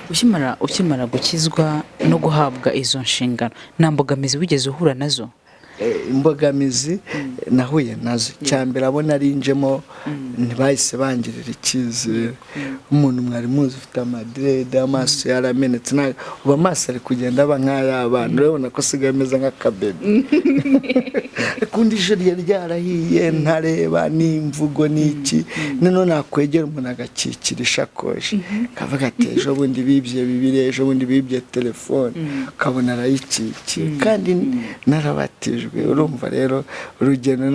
Ukimara gukizwa no guhabwa izo nshingano, nta mbogamizi wigeze uhura nazo? Imbogamizi nahuye nazo, icya mbere, abo narinjemo ntibahise bangirira icyizere. Umuntu mwari muzi ufite amadreads, amaso yaramenetse, ubu amaso ari kugenda aba nk'ay'abana, urabona ko asigaye ameze nk'akabebe, ariko undi ijoro ryari ryarahiye, ntareba n'imvugo n'iki. Noneho nakwegera umuntu agakikira ishakoshi, kavuga ati: "Ejo bundi bibye bibiri, ejo bundi bibye telefone," ukabona arayikikiye kandi narabatijwe. Urumva rero urugendo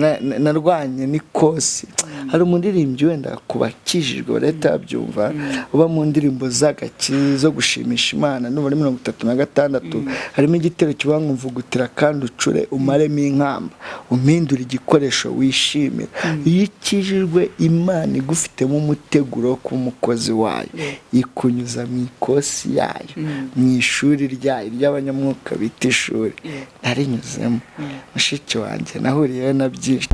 narwanye n'ikosi. Hari umuririmbyi, wenda ku bakijijwe barahita babyumva, uba mu ndirimbo z'agaki zo gushimisha Imana, n'ubu 36 harimo igitero kivuga ngo: "Mvugutira kandi ucure, umaremo inkamba, umpindure igikoresho wishimira." Iyo ukijijwe, Imana igufitemo umuteguro wo kuba umukozi wayo, ikunyuza mu ikosi yayo, mu ishuri ryayo ry'abanyamwuka bita ishuri. Narinyuzemo, mushiki wanjye, nahuriyeyo na byinshi.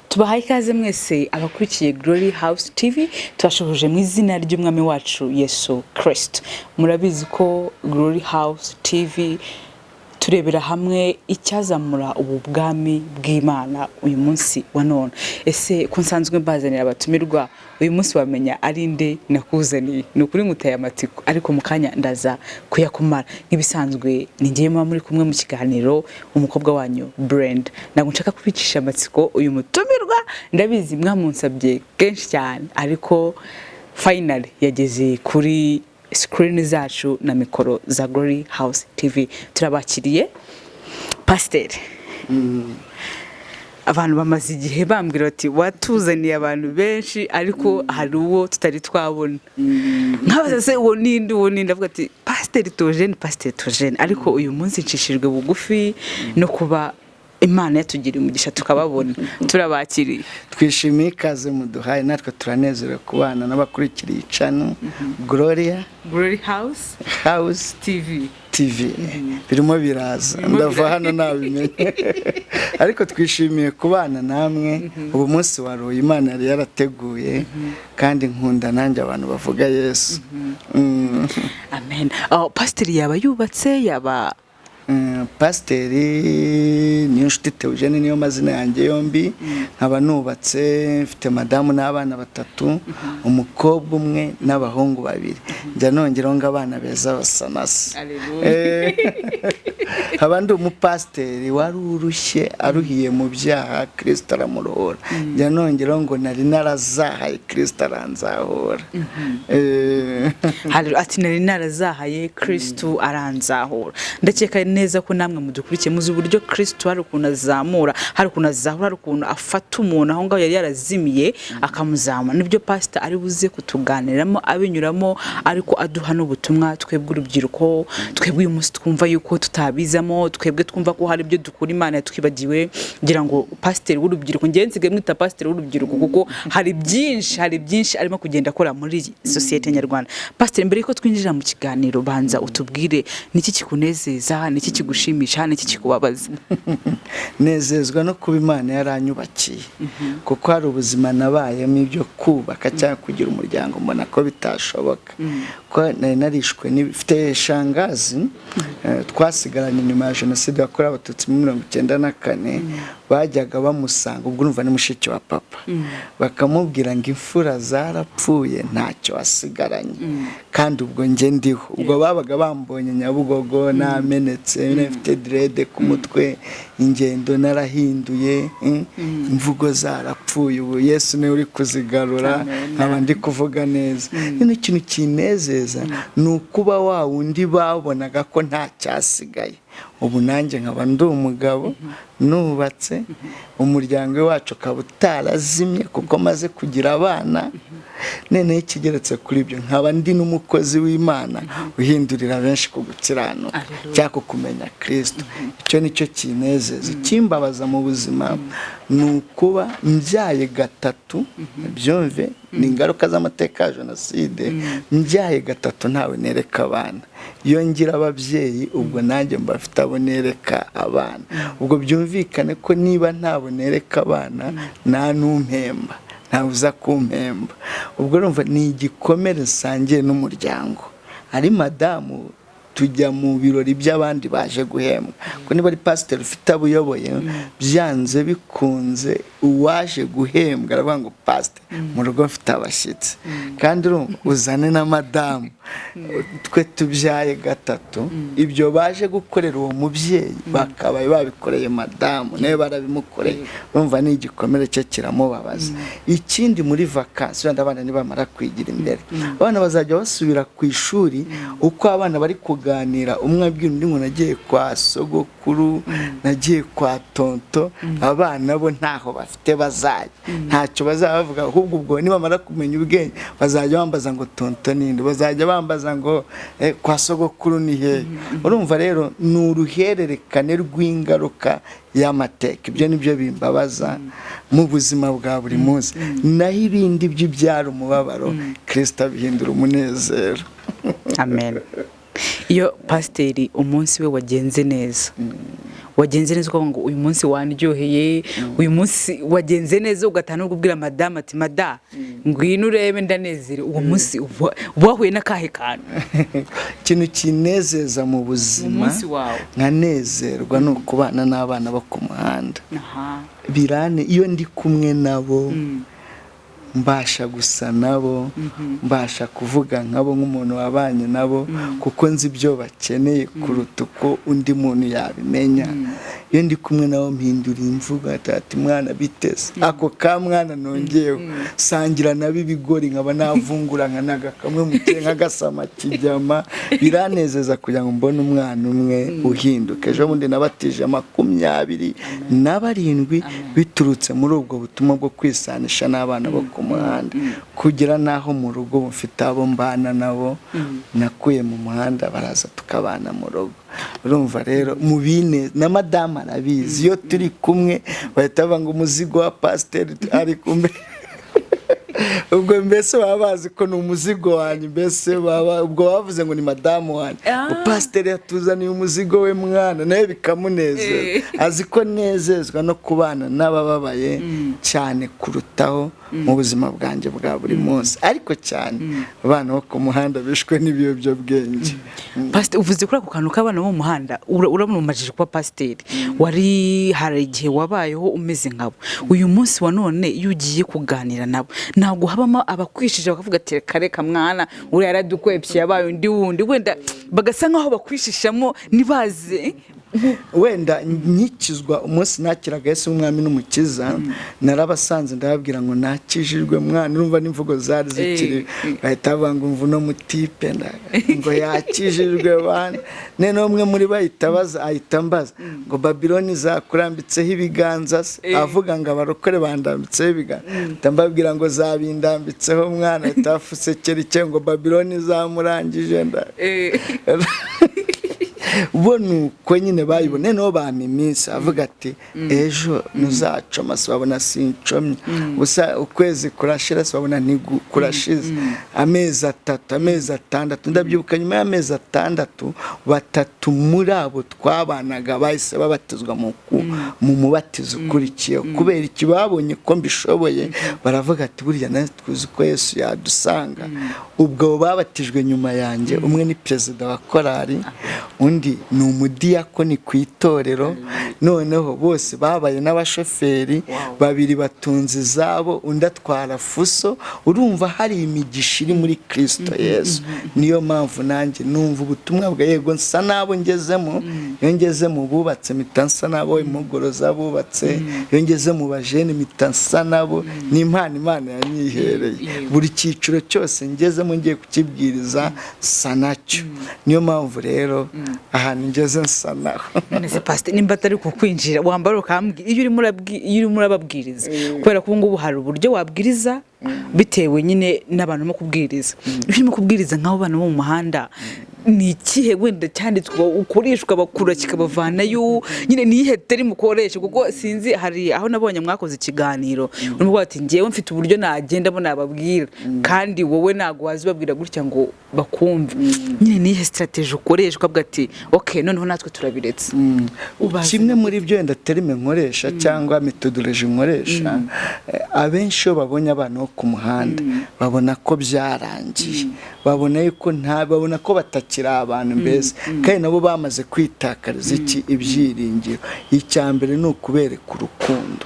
Tubahaye ikaze mwese abakurikiye Glory House TV. Tubashoboje mu izina ry'Umwami wacu Yesu Kristo. Murabizi ko Glory House TV turebera hamwe icyazamura ubu bwami bw'Imana. Uyu munsi wa none, ese ko nsanzwe mbazanira abatumirwa, uyu munsi wamenya ari nde nakuzaniye? Ni ukuri nguteye amatsiko, ariko mu kanya ndaza kuyakumara. Nk'ibisanzwe, ni ngewe muba muri kumwe mu kiganiro, umukobwa wanyu Brenda. Ntabwo nshaka kubicisha amatsiko. Uyu mutumirwa ndabizi mwamunsabye kenshi cyane, ariko finally yageze kuri screen zacu na mikoro za Glory House TV. Turabakiriye, pasiteri. Abantu bamaze igihe bambwira bati: "Watuzaniye abantu benshi, ariko hari uwo tutari twabona." Nkabaza: "Se uwo ninde? Uwo ninde?" Avuga ati: "Pasiteri Togene, Pasiteri Togene." Ariko uyu munsi nshishijwe bugufi no kuba Imana yatugiriye umugisha tukababona. Turabakiriye. Twishimiye ikaze muduhaye, natwe turanezerewe kubana n'abakurikiriye icano Gloria Glory House House TV. TV. Birimo biraza, ndava hano nabimenye, ariko twishimiye kubana namwe. Ubu munsi waruye Imana yari yarateguye, kandi nkunda nanjye abantu bavuga Yesu. Amen. Oh, pasiteri yaba yubatse, yaba Pasiteri Niyonshuti Theogene niyo mazina yanjye yombi. Nkaba nubatse, mfite madamu n'abana batatu, umukobwa umwe n'abahungu babiri. Njya nongeraho ngo abana beza basa na se. Nkaba ndi umupasiteri wari urushye, aruhiye mu byaha, Kirisito aramurohora. Njya nongeraho ngo nari narazahaye, Kirisito aranzahura. Ati: "Nari narazahaye, Kirisitu aranzahura." Ndakeka neza ko namwe mudukurikiye muzi uburyo Kirisitu hari ukuntu azamura, hari ukuntu azahura, hari ukuntu afata umuntu aho ngaho yari yarazimiye akamuzamura. Nibyo pasita ari buze kutuganiramo, abinyuramo, ariko aduha n'ubutumwa twebwe urubyiruko, twebwe uyu munsi twumva yuko tutabizamo, twebwe twumva ko hari ibyo dukura Imana yatwibagiwe. Ngira ngo pasiteri w'urubyiruko, ngewe nsigaye mwita pasiteri w'urubyiruko, kuko hari byinshi arimo kugenda akora muri sosiyete nyarwanda. Pasiteri, mbere yuko twinjira mu kiganiro, banza utubwire: niki kikunezeza, niki kigushimisha, niki kikubabaza? Nezezwa no kuba Imana yaranyubakiye, kuko hari ubuzima nabayemo, ibyo kubaka cyangwa kugira umuryango mbona ko bitashoboka, ko nari narishwe. Mfite shangazi twasigaranye nyuma ya Jenoside yakorewe Abatutsi muri 94. Bajyaga bamusanga, ubwo urumva ni mushiki wa papa, bakamubwira ngo: "Imfura zarapfuye, ntacyo wasigaranye, kandi ubwo njye ndiho." Ubwo babaga bambonye Nyabugogo namenetse, mfite dreads ku mutwe, ingendo narahinduye, imvugo zarapfuye, ubu Yesu niwe uri kuzigarura, nkaba ndi kuvuga neza. Nino ikintu kinezeza ni ukuba wa wundi babonaga ko nta cyasigaye, ubu nanjye nkaba ndi umugabo, nubatse umuryango wacu, ukaba utarazimye kuko maze kugira abana. Noneho ikigeretse kuri ibyo, nkaba ndi n'umukozi w'Imana uhindurira benshi ku gukiranuka Alleluia. cyangwa ku kumenya Kirisito. Icyo ni cyo kinezeza. Ikimbabaza mu buzima ni ukuba mbyaye gatatu, byumve, ni ingaruka z'amateka ya jenoside. Mbyaye gatatu ntawe nereka abana. Iyo ngira ababyeyi, ubwo nanjye mba mfite abo nereka abana. Ubwo byumvikane ko niba ntabo nereka abana, nta n'umpemba, ntawe uza kumpemba. Ubwo urumva ni igikomere nsangiye n'umuryango. Ari madamu, tujya mu birori by'abandi baje guhembwa, ko niba ari pasiteri ufite abo uyoboye, byanze bikunze uwaje guhembwa aravuga ngo: "Pasiteri, mu rugo mfite abashyitsi, kandi urumva uzane na madamu." Twe tubyaye gatatu, ibyo baje gukorera uwo mubyeyi bakabaye babikoreye madamu, nawe barabimukoreye. Urumva ni igikomere cye, kiramubabaza. Ikindi, muri vakansi, wenda abana nibamara kwigira imbere, abana bazajya basubira ku ishuri, uko abana bari kuganira, umwe abwira undi ngo: "Nagiye kwa sogokuru, nagiye kwa tonto." Abana bo ntaho bafite bazajya, ntacyo bazaba bavuga. Ahubwo ubwo nibamara kumenya ubwenge bazajya bambaza ngo: "Tonto ninde?" Bazajya bambaza ngo: "Kwa sogokuru ni hehe?" Urumva rero ni uruhererekane rw'ingaruka y'amateka. Ibyo ni byo bimbabaza mu buzima bwa buri munsi. Naho ibindi by'ibyara umubabaro, Kirisita abihindura umunezero. Amen. Iyo pasiteri umunsi we wagenze neza, wagenze neza, ukavuga ngo: "Uyu munsi wandyoheye, uyu munsi wagenze neza," ugataha no kubwira madamu ati: "Mada, ngwino urebe, ndanezerewe." Uwo munsi uba wahuye n'akahe kantu? Ikintu kinezeza mu buzima, Umunsi wawe. nkanezerwa, ni ukubana n'abana bo ku muhanda. Birane iyo ndi kumwe nabo, mbasha gusa nabo, mbasha kuvuga nkabo, nk'umuntu wabanye nabo, kuko nzi ibyo bakeneye kuruta uko undi muntu yabimenya. Iyo ndi kumwe nabo mpindura imvugo, ati: "Mwana, biteze ako ka mwana." Nongeyeho sangira nabo ibigori, nkaba navungura nkanaga kamwe mu gihe nk'agasama kijyama. Biranezeza kugira ngo mbone umwana umwe uhinduka. Ejo bundi nabatije 27 biturutse muri ubwo butumwa bwo kwisanisha n'abana bo ku muhanda, kugera n'aho mu rugo mfite abo mbana nabo nakuye mu muhanda, baraza tukabana mu rugo. Urumva rero mu bine na madamu arabizi, iyo turi kumwe bahita bavuga ngo: "Umuzigo wa pasiteri ari kumwe." Ubwo mbese baba bazi ko ni umuzigo wanjye, mbese baba ubwo bavuze ngo ni madamu wanjye, ngo: "Pasiteri yatuzaniye umuzigo we mwana." Nawe bikamunezeza, azi ko nezezwa no kubana n'abababaye cyane kurutaho mu buzima bwanjye bwa buri munsi, ariko cyane abana bo ku muhanda bishwe n'ibiyobyabwenge. Pasiteri, uvuze kuri ako kantu k'abana bo mu muhanda, urabona umajije kuba pasiteri, wari hari igihe wabayeho umeze nkabo. Uyu munsi wa none iyo ugiye kuganira nabo, ntabwo habamo abakwishije bakavuga ati: "Reka reka mwana, uriya yaradukwepye, yabaye undi wundi," wenda bagasa nk'aho bakwishishamo ntibaze? Wenda nkikizwa, umunsi nakiraga Yesu umwami n'umukiza, narabasanze, ndababwira ngo: "Nakijijwe mwana." Urumva n'imvugo zari zikiri, bahita bavuga ngo: "Mvuno mutipe ngo yakijijwe bana." Noneho umwe muri bo ahita abaza, ahita ambaza ngo: "Babiloni zakurambitseho ibiganza se?" Avuga ngo abarokore bandambitseho ibiganza. Ahita mbabwira ngo: "Zabindambitseho mwana." Ahita afusekera icyo ngo: "Babiloni zamurangije." Nda bo ni uko nyine bayibona. Noneho bampa iminsi, avuga ati: "Ejo ntuzacoma." Si babona sincomye gusa, ukwezi kurashira, si babona kurashize, amezi 3, amezi 6. Ndabyibuka, nyuma y'amezi 6, batatu muri abo twabanaga bahise babatizwa mu mubatizo ukurikiyeho. Kubera iki? Babonye ko mbishoboye, baravuga ati: "Burya natwe tuzi ko Yesu yadusanga." Ubwo babatijwe nyuma yanjye, umwe ni perezida wa korali, undi ni umudiyakoni ku itorero. Noneho bose babaye n'abashoferi, babiri batunze izabo, undi atwara fuso. Urumva hari imigisha iri muri Kirisito Yesu. Niyo mpamvu nanjye numva ubutumwa bwa yego nsa n'abo ngezemo. Iyo ngeze mu bubatse mpita nsa n'abo, impuguro z'abubatse. Iyo ngeze mu bajene mpita nsa nabo. Ni impano Imana yanyihereye. Buri cyiciro cyose ngezemo ngiye kukibwiriza sa nacyo. Niyo mpamvu rero Ahantu ngeze nsa naho. None se pastor, nimba atari kukwinjira, wambara ukambwira iyo urimo urababwiriza, kubera ko ubu ngubu hari uburyo wabwiriza bitewe nyine n'abantu urimo kubwiriza. Iyo urimo kubwiriza nk'abo bana bo mu muhanda, ni ikihe wenda cyanditswe ukoreshwa bakura kikabavanayo nyine? Ni iyihe terme ukoresha? Kuko sinzi, hari aho nabonye mwakoze ikiganiro urimo kuvuga ati: "Ngewe mfite uburyo nagenda bo nababwira, kandi wowe ntabwo wazibabwira gutya ngo bakumve." Nyine ni iyihe strategy ukoresha ukavuga ati: "Ok, noneho natwe turabiretse"? Ubaza. Kimwe muri byo wenda terme nkoresha cyangwa methodology nkoresha, abenshi iyo babonye abana bo ku muhanda babona ko byarangiye, babona yuko nta, babona ko batakiri abantu mbese, kandi nabo bamaze kwitakariza iki? Ibyiringiro. Icya mbere ni ukubereka urukundo.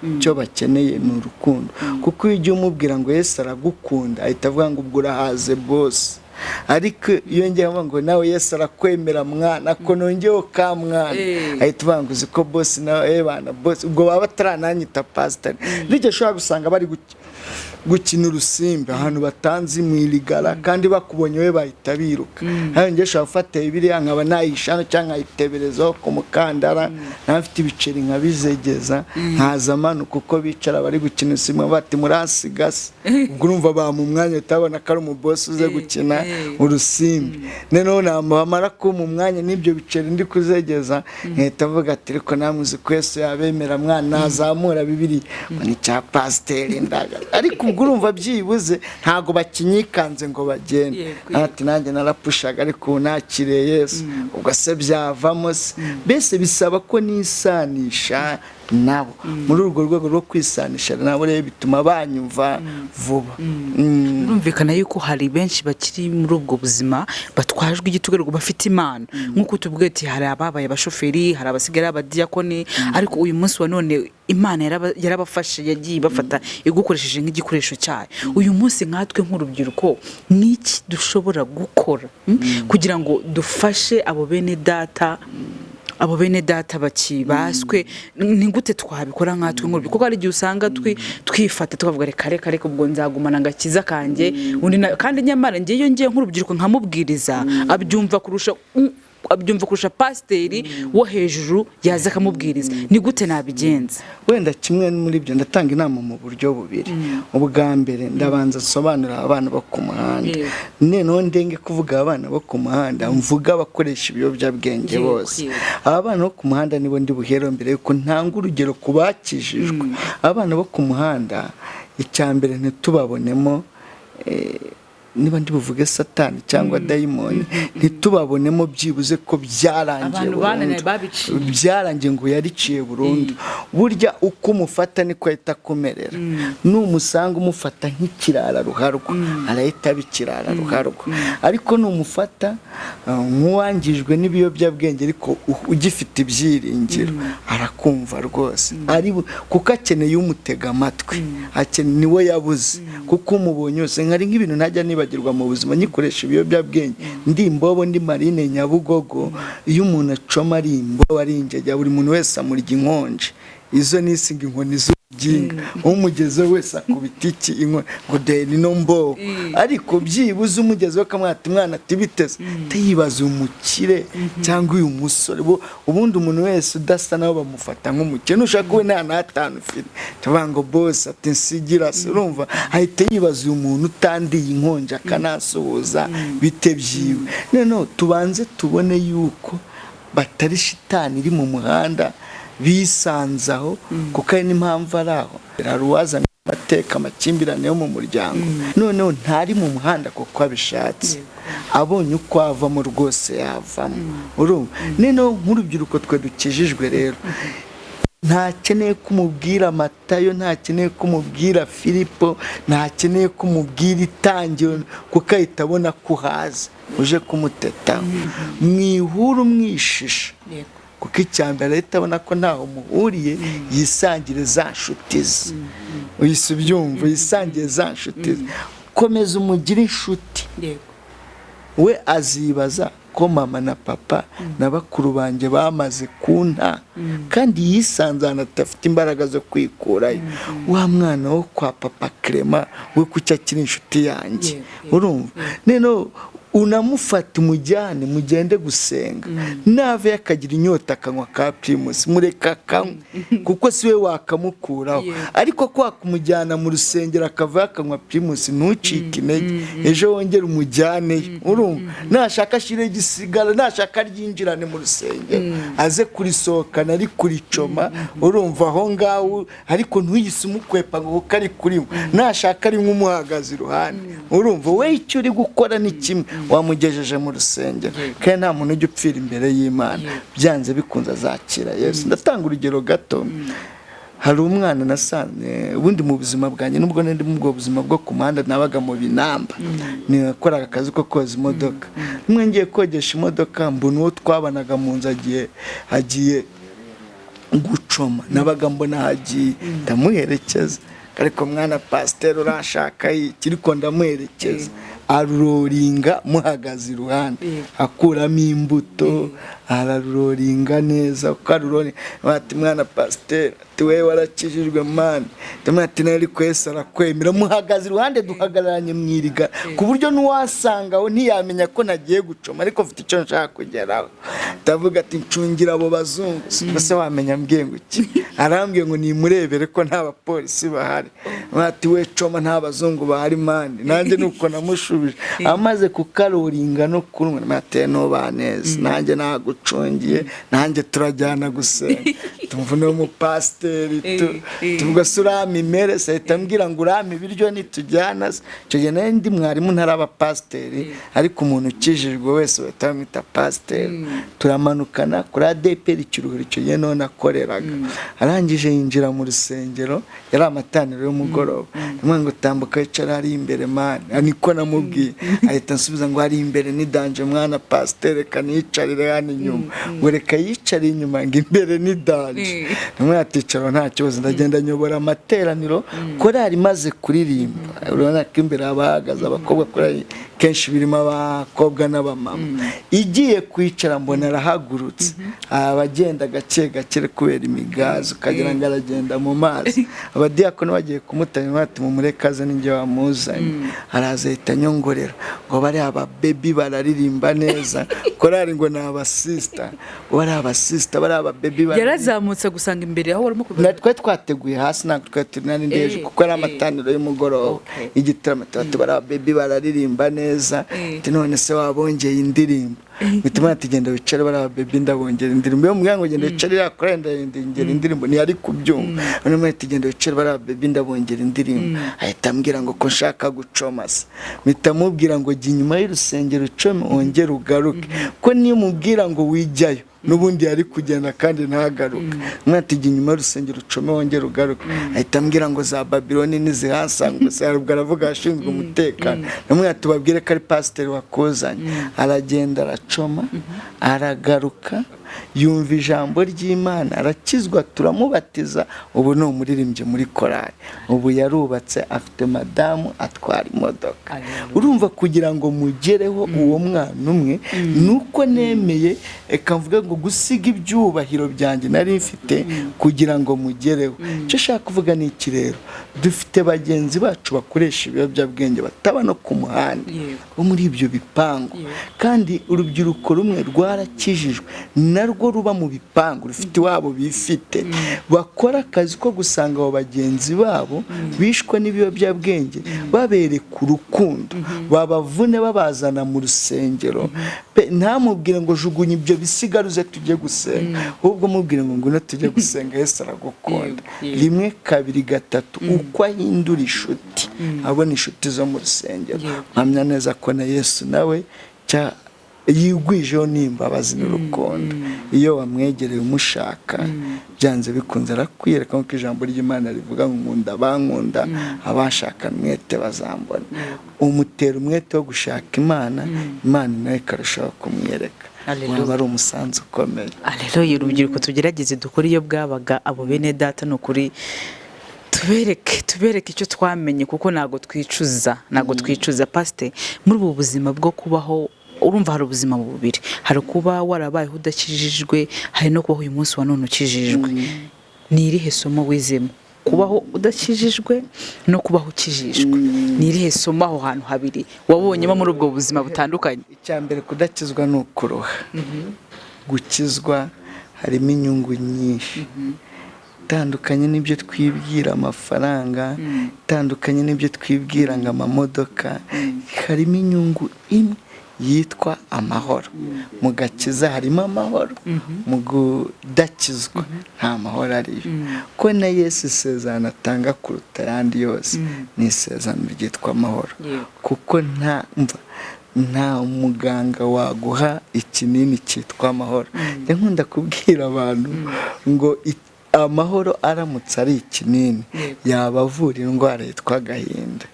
Icyo bakeneye ni urukundo, kuko iyo ugiye umubwira ngo Yesu aragukunda, ahita avuga ngo: "Ubwo urahaze bose." Ariko iyo ngiye mvuga ngo: "Nawe Yesu arakwemera mwana," ko nongeyeho ka mwana, ahita uvuga ngo: "Uzi ko boss nawe, bana boss." Ubwo baba batarananyita pasiteri. N'igihe ushobora gusanga bari gukina urusimbi ahantu batanzi mu irigara, kandi bakubonye we bahita biruka. Hano njye ushobora gufata Bibiliya nkaba nayisha hano cyangwa nkayiteberezaho ku mukandara, nawe mfite ibiceri nkabizegeza, nkaza amanuka uko bicara bari gukina urusimbi, bati: "Muransiga se?" Ubwo urumva bamu umwanya, utabona ko ari umubosi uze gukina urusimbi. Noneho bamara kumpa umwanya n'ibyo biceri ndi kuzegeza, nkahita mvuga ati: "Ariko namwe uzi ko Yesu yabemera mwana." Nazamura Bibiliya ngo ni cya pasiteri ndaga, ariko ubwo urumva byibuze ntabwo bakinyikanze ngo bagende. Ati: "Nanjye narapushaga, ariko ubu nakiriye Yesu." Ubwo se byavamo se? Mbese bisaba ko nisanisha nabo. Muri urwo rwego rwo kwisanisha nabo rero bituma banyumva vuba. Birumvikana yuko hari benshi bakiri muri ubwo buzima batwajwe igitugu ariko bafite impano, nk'uko tubwiye ati hari ababaye abashoferi, hari abasigaye ari abadiyakoni, ariko uyu munsi wa none Imana yarabafashe, yagiye ibafata igukoresheje nk'igikoresho cyayo. Uyu munsi nkatwe nk'urubyiruko, ni iki dushobora gukora, kugira ngo dufashe abo bene data bakibaswe? Ni gute twabikora nkatwe nk'urubyiruko? Kuko hari igihe usanga twifata tukavuga: "Reka, reka, reka, ubwo nzagumana agakiza kanjye." Undi kandi nyamara njye iyo ngiye nk'urubyiruko nkamubwiriza, abyumva kurusha pasiteri wo hejuru yaza akamubwiriza. Ni gute nabigenza? Wenda kimwe muri ibyo, ndatanga inama mu buryo bubiri. Ubwa mbere, ndabanza nsobanurira abana bo ku muhanda. Noneho ndenge kuvuga abana bo ku muhanda, mvuga abakoresha ibiyobyabwenge bose. Aba bana bo ku muhanda nibo ndi buhere mbere yuko ntanga urugero ku bakijijwe. Abana bo ku muhanda, icya mbere, ntitubabonemo niba ndi buvuge Satani cyangwa dayimoni, ntitubabonemo byibuze ko byarangiye Abantu bananiwe burundu. Babiciye. Byarangiye ngo yariciye burundu. Burya uko umufata niko ahita akumerera. Numusanga umufata nk'ikirara ruharwa, arahita aba ikirara ruharwa. Ariko numufata nk'uwangijwe n'ibiyobyabwenge ariko ugifite ibyiringiro, arakumva rwose. Kuko akeneye umutega amatwi, akeneye niwe yabuze. Kuko umubonye wese, nkari nk'ibintu ntajya nibagirwa mu buzima nyikoresha ibiyobyabwenge, ndi imbobo, ndi marine Nyabugogo. Iyo umuntu acoma ari imbobo, ari ingegera, buri muntu wese amurya inkonje. Izo nisinga inkoni z'ubuginga, umugezeho wese akubita iki? Inkoni, ngo dore ino mbobo. Ariko byibuze umugezeho akamwata umwana ati: "Biteze," tayibaza uyu mukire cyangwa uyu musore. Ubundi umuntu wese udasa nabo bamufata nk'umukire. Nushaka we nta n'atanu ufite, tuvuga ngo bose ati: "Nsigira se." Urumva ahita yibaza: uyu muntu utandiye inkonji akanasuhuza, bite byiwe? Noneho tubanze tubone yuko batari shitani iri mu muhanda, bisanze aho, kuko hari n'impamvu ari aho. Hari uwazana amateka, amakimbirane yo mu muryango. Noneho ntari mu muhanda kuko abishatse, abonye uko avamo rwose yavamo. Urumva noneho nk'urubyiruko twe dukijijwe rero, ntakeneye kumubwira Matayo, ntakeneye kumubwira Filipo, ntakeneye kumubwira Itangiro, kuko ahita abona ko uhaza uje kumutetaho. Mwihura umwishisha, kuko icya mbere ahita abona ko ntaho muhuriye. Yisangire za nshuti ze, uhise ubyumva, yisangire za nshuti ze. Komeza umugire inshuti. We azibaza ko mama na papa na bakuru banjye bamaze kunta, kandi yisanze ahantu adafite imbaraga zo kwikurayo. Wa mwana wo kwa papa Clement we, kuki akiri inshuti yanjye? Urumva noneho. Unamufata umujyane, mugende gusenga. Nave akagira inyota akanywa ka Primus, mureka akanywe, kuko si we wakamukuraho. Ariko kwa kumujyana mu rusengero akavayo akanywa Primus, ntucike intege, ejo wongere umujyaneyo. Urumva, nashaka ashire igisigara, nashaka aryinjirane mu rusengero, aze kurisohokana ari kuricoma. Urumva, aho ngaho, ariko ntuyise umukwepa ngo kuko ari kurinywa. Nashaka ari nk'umuhagaze iruhande. Urumva, we icyo uri gukora ni kimwe, wamugejeje mu rusengero, kandi nta muntu ujya upfira imbere y'Imana. Byanze bikunze azakira Yesu. Ndatanga urugero gato. Hari umwana nasanze ubundi mu buzima bwanjye, nubwo nari mu ubwo buzima bwo ku muhanda, nabaga mu binamba, nakoraga akazi ko koza imodoka. Rimwe ngiye kogesha imodoka, mbona uwo twabanaga mu nzu agiye gucoma. Nabaga mbona hagiye, ndamuherekeza. Ariko mwana pasiteri, urashaka iki? Ariko ndamuherekeza, aruroringa muhagaze iruhande, akuramo imbuto, araruroringa neza. Uko aruroringa, bati: "Mwana pasiteri," ati, "wewe warakijijwe man?" Ndamubwira ati: "Nawe ariko Yesu arakwemera." Muhagaze iruhande, duhagararanye mu iriga, ku buryo n'uwasanga aho ntiyamenya ko nagiye gucoma, ariko mfite icyo nshaka kugeraho. Ndavuga ati: "Ncungira abo bazungu." Ese wamenya mbwiye ngo iki? Arambwiye ngo nimurebere ko nta bapolisi bahari. Ati: "We coma, nta bazungu bahari man." Nanjye nuko namushubije. Amaze kukaroringa no kunywa, ati: "Nuba neza, nanjye nagucungiye, nanjye turajyana gusenga." Tumva uno mupasiteri, tuvuga se urampa imere se? Ahita ambwira ngo: "Urampa ibiryo nitujyana se?" Icyo gihe nari ndi mwarimu, ntaraba pasiteri, ariko umuntu ukijijwe wese bahita bamwita pasiteri. Turamanukana kuri ADEPR Kiruhura, icyo gihe niho nakoreraga. Arangije yinjira mu rusengero, yari amateraniro y'umugoroba. Ndamubwira ngo: "Tambuka wicara hari imbere man." Niko namubwiye. Ahita ansubiza ngo: "Hari imbere ni danger mwana pasiteri, reka niyicarire hano inyuma." Ngo reka yicare inyuma, ngo imbere ni danger. Ndamubwira ati: "Icara, nta kibazo." Ndagenda nyobora amateraniro. Korari imaze kuririmba, urabona ko imbere haba hahagaze abakobwa, korari kenshi birimo abakobwa n'abamama. Igiye kwicara, mbona arahagurutse, abagenda gake gake kubera imigazi, ukagira ngo aragenda mu mazi. Abadiyakoni bagiye kumutanya, bati: "Mumureke aze, ninjye wamuzanye." Araza, ahita anyongorera ngo: "Bariya ababebi bararirimba neza." Korari ngo ni abasisita, ngo bariya abasisita, bariya ababebi bararirimba. Yarazamutse gusanga imbere aho warimo Na twari twateguye hasi, ntabwo twari turi nari ndi hejuru, kuko ari amataniro y'umugoroba y'igitaramo. Tuba bari ababebi bararirimba neza. Ati: "None se wabongeye indirimbo?" Bituma ati: "Genda wicare, bari ababebi, ndabongera indirimbo." Iyo mubwira ngo: "Genda wicare iriya korali, ndongera indirimbo," ntiyari kubyumva. Noneho ati: "Genda wicare, bari ababebi, ndabongera indirimbo." Ahita ambwira ngo ko nshaka gucoma se? Mpita mubwira ngo: "Jya inyuma y'urusengero ucome, wongere ugaruke," ko niyo umubwira ngo wijyayo, n'ubundi yari kugenda kandi ntagaruke. Umwe ati: "Jya inyuma y'urusengero ucome, wongere ugaruke." Ahita ambwira ngo: "Za Babiloni ntizihasanga gusa." Ubwo aravuga ashinzwe umutekano. Namwe ati: "Tubabwire ko ari pasiteri wakuzanye." Aragenda, aracoma, aragaruka, yumva ijambo ry'Imana, arakizwa, turamubatiza. Ubu ni umuririmbyi muri korali, ubu yarubatse, afite madamu, atwara imodoka. Hallelujah. Urumva, kugira ngo mugereho uwo mwana umwe, ni uko nemeye, reka mvuge ngo gusiga ibyubahiro byanjye nari mfite kugira ngo mugereho. Icyo nshaka kuvuga ni iki rero: dufite bagenzi bacu bakoresha ibiyobyabwenge bataba no ku muhanda, bo muri ibyo bipangu. Kandi urubyiruko rumwe rwarakijijwe, narwo ruba mu bipangu, rufite iwabo bifite, bakora akazi ko gusanga abo bagenzi babo bishwe n'ibiyobyabwenge, babereka urukundo, babavune babazana mu rusengero. Pe, ntamubwire ngo: "Jugunya ibyo bisigaruze tujye gusenga," ahubwo mubwire ngo: "Ngwino tujye gusenga, Yesu aragukunda." Rimwe, kabiri, gatatu, uko ahindura inshuti, abona inshuti zo mu rusengero, mpamya neza ko na Yesu nawe cya yigwijeho n'imbabazi n'urukundo. Iyo wamwegereye umushaka, byanze bikunze arakwiyereka, nk'uko ijambo ry'Imana rivuga ngo: "Nkunda abankunda, abashaka umwete bazambona." Umutera umwete wo gushaka Imana, Imana nawe ikarushaho kumwereka. Hallelujah. Waba ari umusanzu ukomeye. Aleluya! Urubyiruko, tugerageze dukore iyo bwabaga. Abo bene data, ni ukuri tubereke icyo twamenye, kuko ntabwo twicuza, ntabwo twicuza. Pasite, muri ubu buzima bwo kubaho, urumva hari ubuzima bubiri: hari kuba warabayeho udakijijwe, hari no kubaho uyu munsi wa none ukijijwe. Ni irihe somo wizemo? Kubaho udakijijwe no kubaho ukijijwe, ni irihe somo aho hantu habiri wabonyemo muri ubwo buzima butandukanye? Icya mbere, kudakizwa ni ukuroha. Gukizwa harimo inyungu nyinshi, itandukanye n'ibyo twibwira amafaranga, itandukanye n'ibyo twibwira ngo amamodoka. Harimo inyungu imwe yitwa amahoro. Mu gakiza harimo amahoro, mu kudakizwa nta mahoro ariyo, ko na Yesu isezerano atanga kuruta ayandi yose ni isezerano ryitwa amahoro, kuko nta mva nta muganga waguha ikinini cyitwa amahoro. Njya nkunda kubwira abantu ngo amahoro aramutse ari ikinini, yaba avura indwara yitwa agahinda.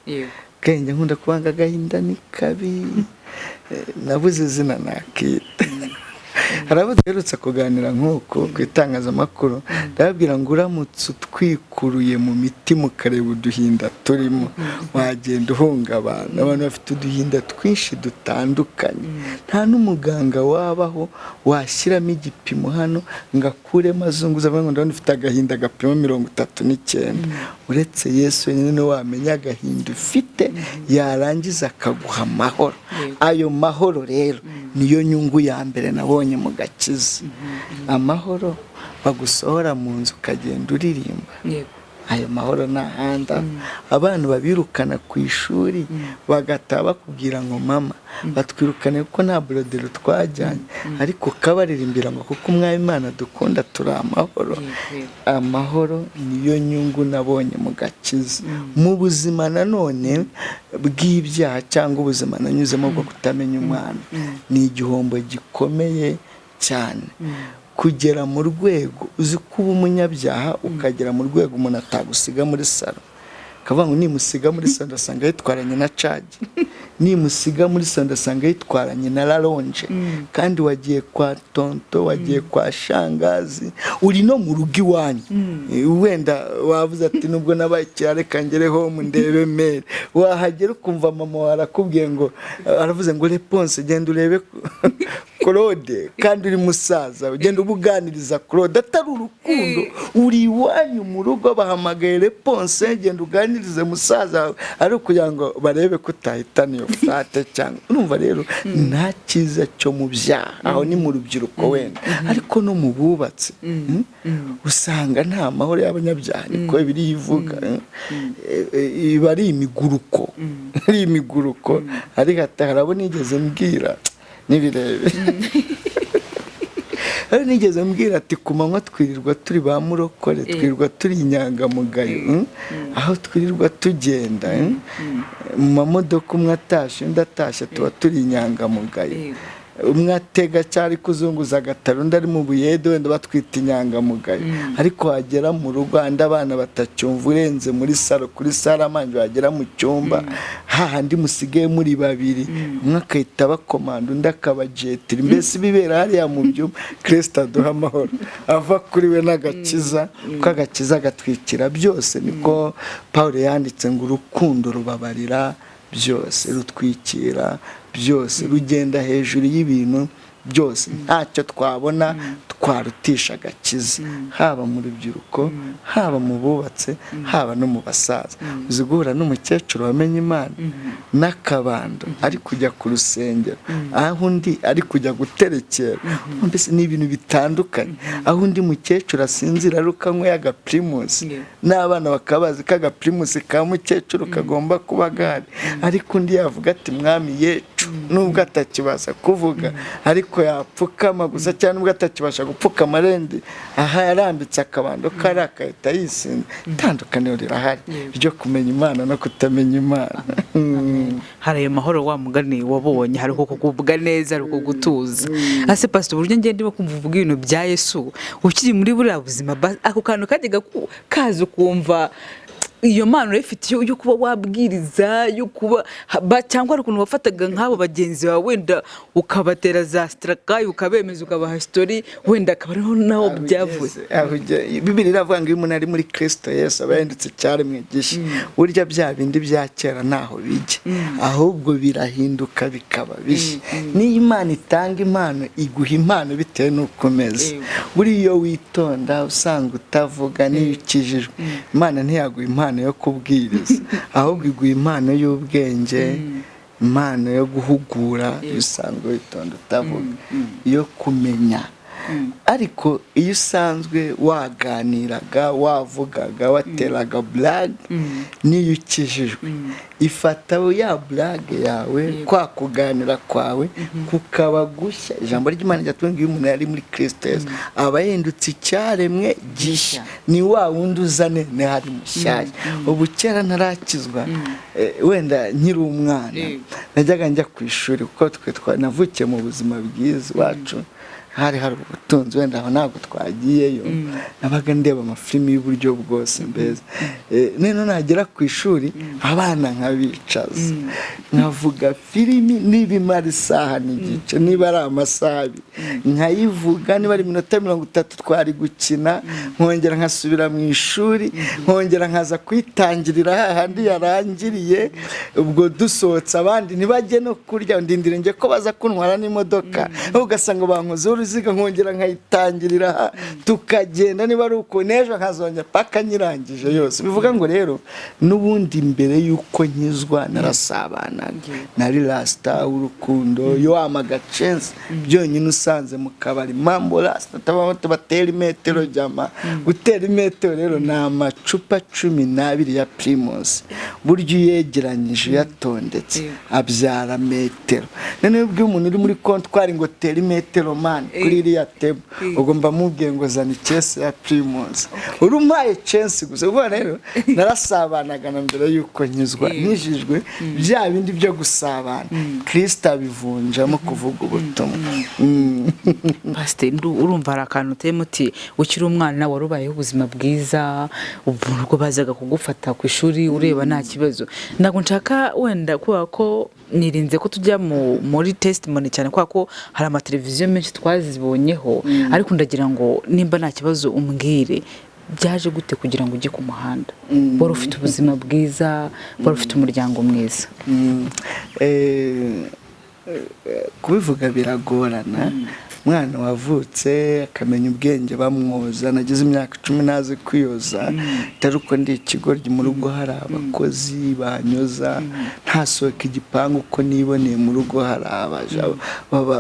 Bwenge nkunda kubanga agahinda ni kabi. Nabuze izina nakita. Hari abo duherutse kuganira nk'uko ku itangazamakuru, ndababwira ngo uramutse utwikuruye mu mitima ukareba uduhinda turimo, wagenda uhungabana. Abantu bafite uduhinda twinshi dutandukanye, nta n'umuganga wabaho washyiramo igipimo hano ngo akuremo azunguze avuge ngo ndabona ufite agahinda gapima 39. Uretse Yesu wenyine niwe wamenya agahinda ufite, yarangiza akaguha amahoro. Ayo mahoro rero niyo nyungu ya mbere nabonye mu gakiza. Amahoro bagusohora mu nzu ukagenda uririmba, ayo mahoro ni ahandi ava. Abana babirukana ku ishuri bagataha bakubwira ngo mama, batwirukane kuko nta borudero twajyanye, ariko ukabaririmbira ngo kuko Umwami Imana dukunda turi amahoro. Amahoro niyo nyungu nabonye mu gakiza. Mu buzima nanone bw'ibyaha cyangwa ubuzima nanyuzemo bwo kutamenya umwana, ni igihombo gikomeye cyane kugera mu rwego uzi kuba umunyabyaha, ukagera mu rwego umuntu atagusiga muri salo, akavuga ngo nimusiga muri salo ndasanga yitwaranye na cagi, nimusiga muri salo ndasanga yitwaranye na rallonge. Kandi wagiye kwa tonto, wagiye kwa shangazi, uri no mu rugo iwanyu. Wenda wavuze ati nubwo nabaye ikirara reka ngereho ndebe mail. Wahagera ukumva mama wawe arakubwiye ngo aravuze ngo Réponse, genda urebe Claude. Kandi uri musaza, ugenda ubuganiriza Claude atari urukundo. Uri iwanyu mu rugo, bahamagaye Réponse, genda uganirize musaza wawe, ari ukugira ngo barebe ko utahitana iyo furate cyangwa. Urumva rero nta cyiza cyo mu byaha. Aho ni mu rubyiruko wenda, ariko no mu bubatsi usanga nta mahoro y'abanyabyaha, niko biri ivuga. Iba ari imiguruko, ari imiguruko. Ariko hari abo nigeze mbwira n'ibirebe, hari nigeze mbwira ati ku manywa twirirwa turi ba murokore, twirirwa turi inyangamugayo, aho twirirwa tugenda mu mamodoka, umwe atashye undi atashye, tuba turi inyangamugayo. Umwe atega cyari kuzunguza agataro, undi ari mu buyede, wenda batwita inyangamugayo. Ariko wagera mu rugo andi abana batacyumva, urenze muri salo kuri salle à manger, wagera mu cyumba hahandi musigaye muri babiri, umwe akahita bakomanda undi akabajetira. Mbese ibibera hariya mu byumba, Kirisita aduha amahoro ava kuri we n'agakiza, kuko agakiza gatwikira byose. Niko Paul yanditse ngo urukundo rubabarira byose, rutwikira byose, rugenda hejuru y'ibintu byose. Ntacyo twabona twarutisha agakiza, haba mu rubyiruko, haba mu bubatse, haba no mu basaza. Uzi guhura n'umukecuru wamenye Imana n'akabando ari kujya ku rusengero, aho undi ari kujya guterekera? Mbese ni ibintu bitandukanye. Aho undi mukecuru asinzira ari uko anyweye agaPrimus, n'abana bakaba bazi ko agaPrimus ka mukecuru kagomba kuba gahari, ariko undi yavuga ati mwami yecu, nubwo atakibasha kuvuga ariko yapfukama gusa, cyangwa nubwo atakibasha gupfukama arendi aha yarambitse akabando kari akahita yisinda. Itandukaniro rirahari ryo kumenya Imana no kutamenya Imana. Hari ayo mahoro wa mugani wabonye, hari uko kugubwa neza, hari uko gutuza. Ase pastor, uburyo ngenda ndimo kumva uvuga ibintu bya Yesu ukiri muri buriya buzima, ako kantu kajyaga kaza ukumva Iyo mpano urayifite yo kuba wabwiriza, yo kuba cyangwa hari ukuntu wafataga nk'abo bagenzi bawe, wenda ukabatera za sitarakayi, ukabemeza, ukabaha story, wenda akaba ariho naho byavuye? Aho Bibiliya iravuga ngo iyo umuntu ari muri Kristo Yesu aba yahindutse icyaremwe gishya. Burya bya bindi bya kera ntaho bijya, ahubwo birahinduka bikaba bishya. Niyo Imana itanga impano, iguha impano bitewe n'uko umeze. Buriya iyo witonda, usanga utavuga, n'iyo ukijijwe, Imana ntiyaguha impano yo kubwiriza, ahubwo iguha impano y'ubwenge, impano yo guhugura iyo usanzwe witonda utavuga, iyo kumenya. Ariko iyo usanzwe waganiraga, wavugaga, wateraga blague, n'iyo ukijijwe ifata ya blague yawe, kwa kuganira kwawe kukaba gushya. Ijambo ry'Imana ryatubwira ngo iyo umuntu yari muri Kristo Yesu aba yahindutse icyaremwe gishya, ni wa wundi uzane ntihari mushyashya. Ubu kera ntarakizwa, wenda nkiri umwana, najyaga njya ku ishuri, kuko twe navukiye mu buzima bwiza, iwacu hari ubutunzi, wenda aho ntabwo twagiyeyo. Nabaga ndeba amafilimi y'uburyo bwose mbese. Noneho nagera ku ishuri, abana nkabicaza, nkavuga filimi, niba imara isaha n'igice, niba ari amasaha 2 nkayivuga, niba ari iminota 30 twari gukina, nkongera nkasubira mu ishuri, nkongera nkaza kuyitangirira hahandi yarangiriye. Ubwo dusohotse, abandi ntibajye no kurya, ndindire njye ko baza kuntwara n'imodoka, ugasanga bankozeho uruziga, nkongera nkayitangirira aha, tukagenda. Niba ari uko, n'ejo nkazongera paka nyirangije yose. Bivuga ngo rero n'ubundi mbere y'uko nkizwa narasabanaga, nari rasita w'urukundo. Iyo wamaga chance byonyine usanze mu kabari, mambo rasita, tubatera imetero jama. Gutera imetero rero ni amacupa 12 ya Primus, burya uyegeranyije uyatondetse abyara metero. Noneho ubwo umuntu uri muri comptoir ngo tera imetero man kuri iriya table, ubwo mba mubwiye ngo zana icaisse ya Primus, urumpaye chance gusa. Ubwo rero narasabanaga na mbere y'uko nkizwa. Nkijijwe, bya bindi byo gusabana Kirisita abivunjamo kuvuga ubutumwa. Pasiteri, urumva hari akantu uteye muti ukiri umwana wari ubayeho ubuzima bwiza, ubwo bazaga kugufata ku ishuri ureba nta kibazo. Ntabwo nshaka wenda kubera ko nirinze ko tujya muri testimony cyane, kubera ko hari amateleviziyo menshi twazibonyeho, ariko ndagira ngo nimba nta kibazo umbwire byaje gute kugira ngo ujye ku muhanda, wari ufite ubuzima bwiza, wari ufite umuryango mwiza? Kubivuga biragorana. Umwana wavutse akamenya ubwenge bamwoza, nagize imyaka 10 ntazi kwiyoza, atari uko ndi ikigoryi, mu rugo hari abakozi banyoza, ntasohoka igipangu uko niboneye, mu rugo hari abaja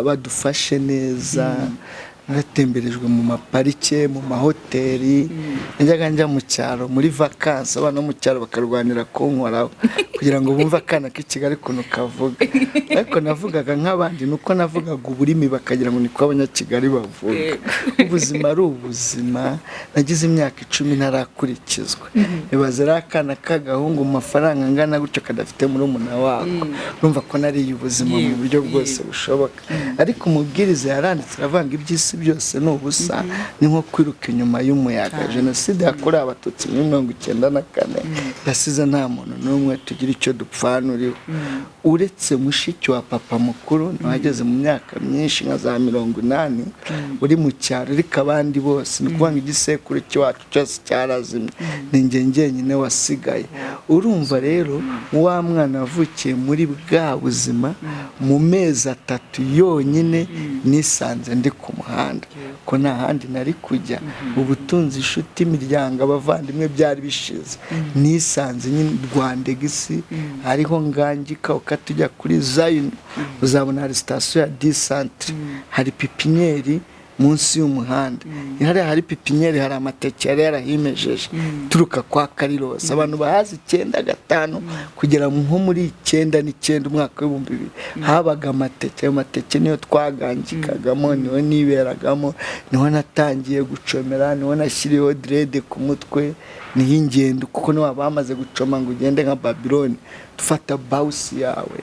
badufashe neza. Naratemberejwe mu maparike, mu mahoteli. Najyaga njya mu cyaro muri vacances, abana bo mu cyaro bakarwanira kunkoraho kugira ngo bumve akana k'i Kigali ukuntu kavuga. Ariko navugaga nk'abandi, ni uko navugaga uburimi bakagira ngo niko Abanyakigali bavuga. Ubuzima ari ubuzima. Nagize imyaka 10 ntarakurikizwa. Ibaze rero akana k'agahungu mu mafaranga angana gutyo kadafite murumuna wako. Urumva ko nariye ubuzima mu buryo bwose bushoboka. Ariko umubwiriza yaranditse aravuga ngo iby'isi byose ni ubusa, ni nko kwiruka inyuma y'umuyaga. Jenoside yakorewe Abatutsi muri 94 yasize nta muntu n'umwe tugira icyo dupfana uriho, uretse mushiki wa papa mukuru nawe ageze mu myaka myinshi nka za 80 uri mu cyaro. Ariko abandi bose, ni ukuvuga ngo igisekuru cy'iwacu cyose cyarazimye, ni njye njyenyine wasigaye. Urumva rero wa mwana wavukiye muri bwa buzima, mu mezi 3 yonyine nisanze ndi ku muhanda, ko nta handi nari kujya. Ubutunzi, inshuti, imiryango, abavandimwe byari bishize. Nisanze nyine Rwandegisi, hariho ngangika ukata ujya kuri Zayini, uzabona hari sitasiyo ya disantere, hari pépinière munsi y'umuhanda hariya. Hari pépinière, hari amateke yari yarahimejeje turuka kwa Karirosi. Abantu bahazi 95 kugera nko muri 99, umwaka w'2000, habaga amateke. Ayo mateke niyo twagangikagamo, niho niberagamo, niho natangiye gucomera, niho nashyiriyeho dread ku mutwe, niho ingendo, kuko niho bamaze gucoma ngo ugende nka Babiloni, dufata bawusi yawe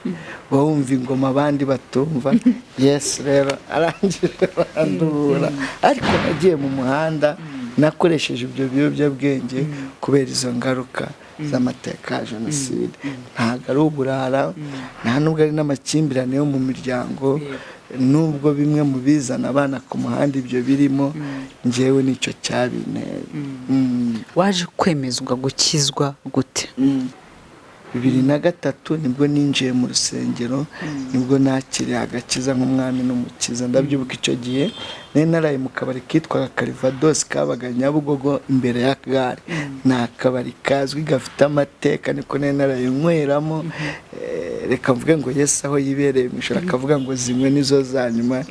wumva ingoma abandi batumva. Yesu rero arangije arandubura. Ariko nagiye mu muhanda nakoresheje ibyo biyobyabwenge kubera izo ngaruka. z'amateka ya jenoside. Ntabwo ari uburara, nta nubwo ari n'amakimbirane yo mu miryango, nubwo bimwe mu bizana abana ku muhanda ibyo birimo, njyewe nicyo cyabinteye. Waje kwemezwa gukizwa gute? 2003 nibwo ninjiye mu rusengero, nibwo nakiriye agakiza nk'umwami n'umukiza. Ndabyibuka icyo gihe nari naraye mu kabari kitwaga Karivadosi, kabaga Nyabugogo imbere ya gare. Ni akabari kazwi gafite amateka, niko nari naraye nkweramo. Reka mvuge ngo Yesu aho yibereye mu ijoro akavuga ngo zimwe nizo za nyuma,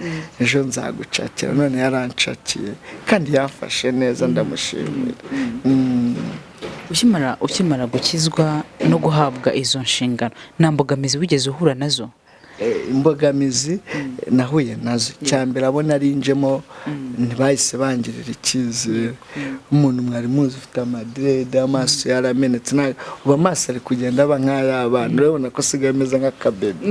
ejo nzagucakira. None yarancakiye kandi yamfashe neza, ndamushimira. Ukimara gukizwa no guhabwa izo nshingano, nta mbogamizi wigeze uhura nazo? Imbogamizi nahuye nazo, cya mbere abo narinjemo ntibahise bangirira icyizere. Umuntu mwari muzi ufite amadreads, amaso yaramenetse, ubu amaso ari kugenda aba nk'ay'abana, urabona ko asigaye ameze nk'akabebe.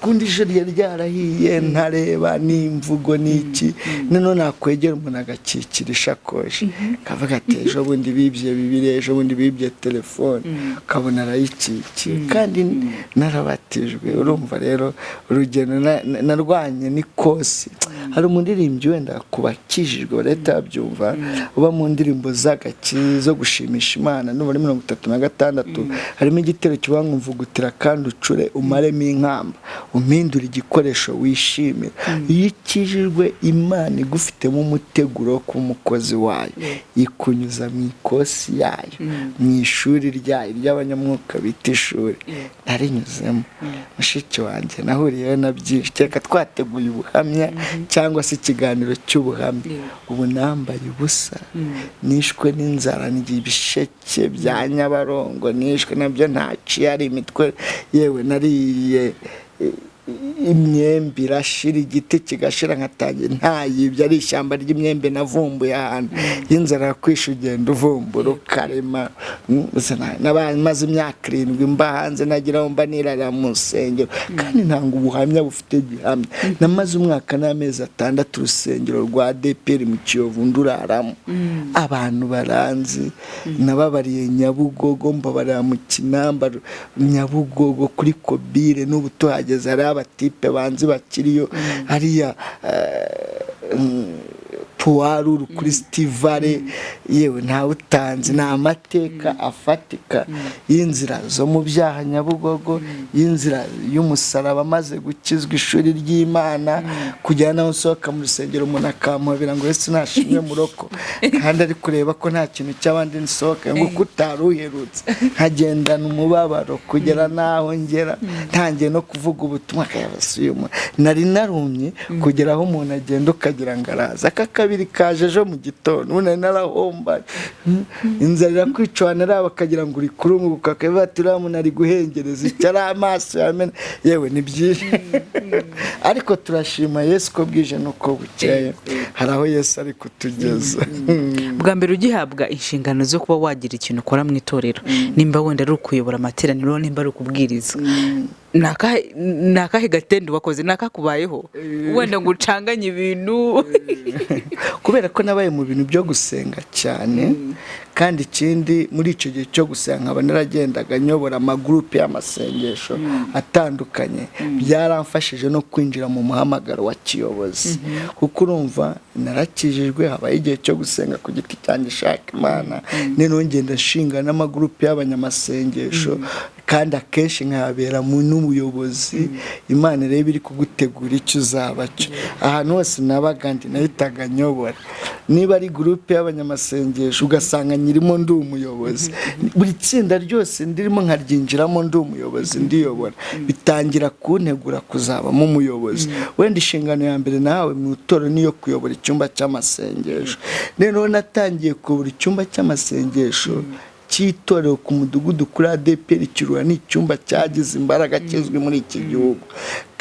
Kundi ijisho ryari ryarahiye, ntareba n'imvugo n'iki. Noneho nakwegera umuntu agakikira ishakoshi, kavuga ati ejo bundi bibye bibiri, ejo bundi bibye telefone, ukabona arayikikiye kandi narabatijwe. Urumva rero urugendo narwanye n'ikosi. Hari umuririmbyi, wenda ku bakijijwe barahita babyumva, uba mu ndirimbo z'agaki zo gushimisha Imana, n'ubu muri 36 harimo igitero kivuga ngo mvugutira kandi ucure umaremo inkamba, umpindure igikoresho wishimira. Iyo ukijijwe, Imana igufitemo umuteguro wo kuba umukozi wayo, ikunyuza mu ikosi yayo, mu ishuri ryayo ry'abanyamwuka bita ishuri. Narinyuzemo, mushiki wanjye, nahuriyeyo na byinshi. Kereka twateguye ubuhamya cyangwa se ikiganiro cy'ubuhamya. Ubu nambaye ubusa, nishwe n'inzara, ndya ibisheke bya Nyabarongo, nishwe nabyo, ntaciye ari imitwe. Yewe, nariye imyembe irashira, igiti kigashira, nkatangira ntayibye, ari ishyamba ry'imyembe navumbuye ahantu. Y'inzara yakwishe, ugenda uvumbura ukarema. Maze imyaka 7 mba hanze, nagira aho mba nirara mu nsengero, kandi ntanga ubuhamya bufite gihamya. Namaze umwaka n'amezi 6 urusengero rwa ADEPR mu Kiyovu nduraramo, abantu baranzi. Nababariye Nyabugogo, mbabarira mu Kinamba, Nyabugogo kuri Kobire, n'ubu tuhageze hariho abatipe banzi bakiriyo hariya puwaruru kuri Sitivare. Yewe, ntawe utanzi. Ni amateka afatika y'inzira zo mu byaha Nyabugogo, y'inzira y'umusaraba amaze gukizwa, ishuri ry'Imana, kugera naho nsohoka mu rusengero umuntu akampobera ngo Yesu nashimwe muroko, kandi ari kureba ko nta kintu cy'abandi nsohoka, ngo ko utari uherutse. Nkagendana umubabaro kugera n'aho ngera ntangiye no kuvuga ubutumwa, akayabasuye umuntu nari narumye, kugera aho umuntu agenda ukagira ngo araza aka kabiri kaje ejo mu gitondo. Ubu nari narahombaye, inzara irakwica, wanaraba bakagira ngo uri kurunguka, akavuga ati uriya muntu ari guhengereza icyo ari amaso yamena. Yewe, ni byinshi, ariko turashima Yesu ko bwije n'uko bukeye hari aho Yesu ari kutugeza. Bwa mbere ugihabwa inshingano zo kuba wagira ikintu ukora mu itorero, nimba wenda ari ukuyobora amateraniro, nimba ari ukubwiriza, ni akahe gatendo wakoze, ni akakubayeho wenda ngo ucanganye ibintu? Kubera ko nabaye mu bintu byo gusenga cyane, kandi ikindi muri icyo gihe cyo gusenga nkaba naragendaga nyobora amagurupe y'amasengesho atandukanye, byaramfashije no kwinjira mu muhamagaro wa kiyobozi. Kuko urumva narakijijwe, habaye igihe cyo gusenga ku giti cyanjye shaka Imana, noneho ngenda nshinga n'amagurupe y'abanyamasengesho, kandi akenshi nkabera mu n'ubuyobozi. Imana rero iri kugutegura icyo uzaba cyo. Ahantu hose nabaga ndi nahitaga nyobora, niba ari gurupe y'abanyamasengesho ugasanga nyirimo ndi umuyobozi, buri tsinda ryose ndirimo nkaryinjiramo ndi umuyobozi, ndiyobora. Bitangira kuntegura kuzabamo umuyobozi. Wenda inshingano ya mbere nawe mu itorero niyo kuyobora icyumba cy'amasengesho. Noneho natangiye kuyobora icyumba cy'amasengesho cy'itorero ku mudugudu kuri ADEPR Kirura. Ni icyumba cyagize imbaraga, kizwi muri iki gihugu.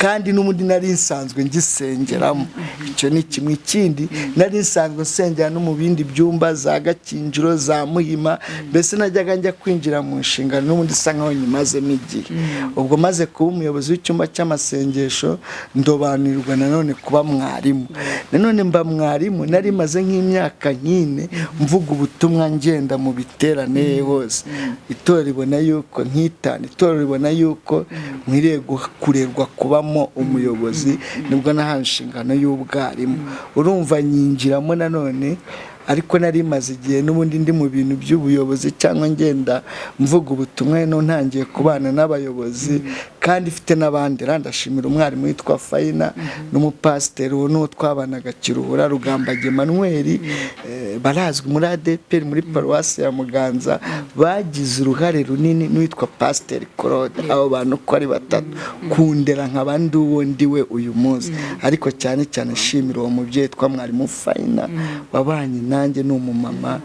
Kandi n'ubundi nari nsanzwe ngisengeramo. Icyo ni kimwe. Ikindi, nari nsanzwe nsengera no mu bindi byumba, za Gakinjiro, za Muhima. Mbese najyaga njya kwinjira mu nshingano n'ubundi isa nkaho nyimazemo igihe. Ubwo maze kuba umuyobozi w'icyumba cy'amasengesho, ndobanurwa nanone kuba mwarimu. Nanone mba mwarimu, nari maze nk'imyaka nk'ine mvuga ubutumwa, ngenda mu biterane hose. Itorero ribona yuko nk'itanu, itorero ribona yuko nkwiriye kurerwa kubamo umuyobozi. Nibwo nahawe inshingano y'ubwarimu. Urumva nyinjiramo nanone, ariko nari maze igihe n'ubundi ndi mu bintu by'ubuyobozi cyangwa ngenda mvuga ubutumwa, no ntangiye kubana n'abayobozi kandi ifite n'abandi. Ndashimira umwarimu witwa Fayina n'umupasiteri uwo n'uwo twabanaga, Kiruhura Rugambage Emmanuel, barazwi muri ADEPR muri paruwasi ya Muganza, bagize uruhare runini, n'uwitwa Pasiteri Claude. Abo bantu uko ari batatu kundera nkaba ndi uwo ndiwe uyu munsi. Ariko cyane cyane nshimira uwo mubyeyi witwa mwarimu Fayina wabanye nanjye, ni umumama,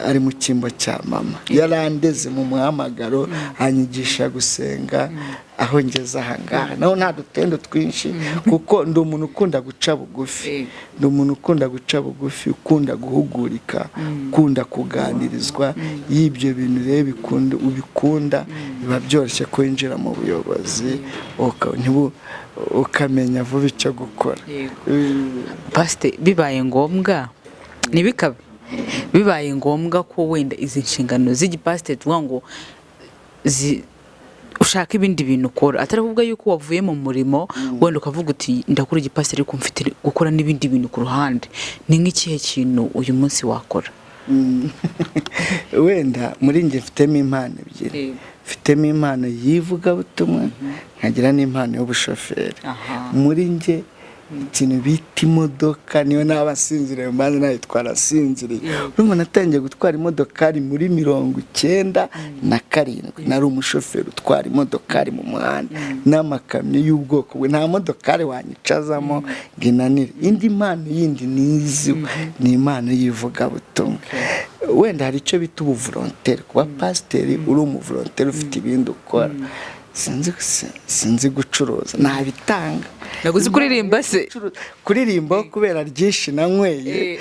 ari mu cyimbo cya mama. Yarandeze mu muhamagaro, anyigisha gusenga, aho ngeze aha ngaha naho nta dutendo twinshi, kuko ndi umuntu ukunda guca bugufi. Ndi umuntu ukunda guca bugufi, ukunda guhugurika, ukunda kuganirizwa. Iyo ibyo bintu rero ubikunda, biba byoroshye kwinjira mu buyobozi, ukamenya vuba icyo gukora. Pasite, bibaye ngombwa, ntibikabe, bibaye ngombwa ko wenda izi nshingano z'igipasiteri, tuvuga ngo ushaka ibindi bintu ukora, atari kuvuga yuko wavuye mu murimo, wenda ukavuga uti ndakora igipasiteri ariko mfite gukora n'ibindi bintu ku ruhande, ni nk'ikihe kintu uyu munsi wakora? Wenda muri njye mfitemo impano ebyiri. Mfitemo impano y'ivugabutumwa, nkagira n'impano y'ubushoferi. Muri njye ikintu bita imodoka, niyo naba asinziriye mbanza nayitwara asinziriye. Urumva natangiye gutwara imodokari muri 97. Nari umushoferi utwara imodokari mu muhanda n'amakamyo y'ubwoko bwe, nta modokari wanyicazamo ngo inanire. Indi mpano yindi niziwe ni impano y'ivugabutumwa. Wenda hari icyo bita ubuvolontere, kuba pasiteri uri umuvolontere ufite ibindi ukora. Sinzi gucuruza, nabitanga. Ntabwo uzi kuririmba se? Kuririmba, kubera ryinshi nanyweye,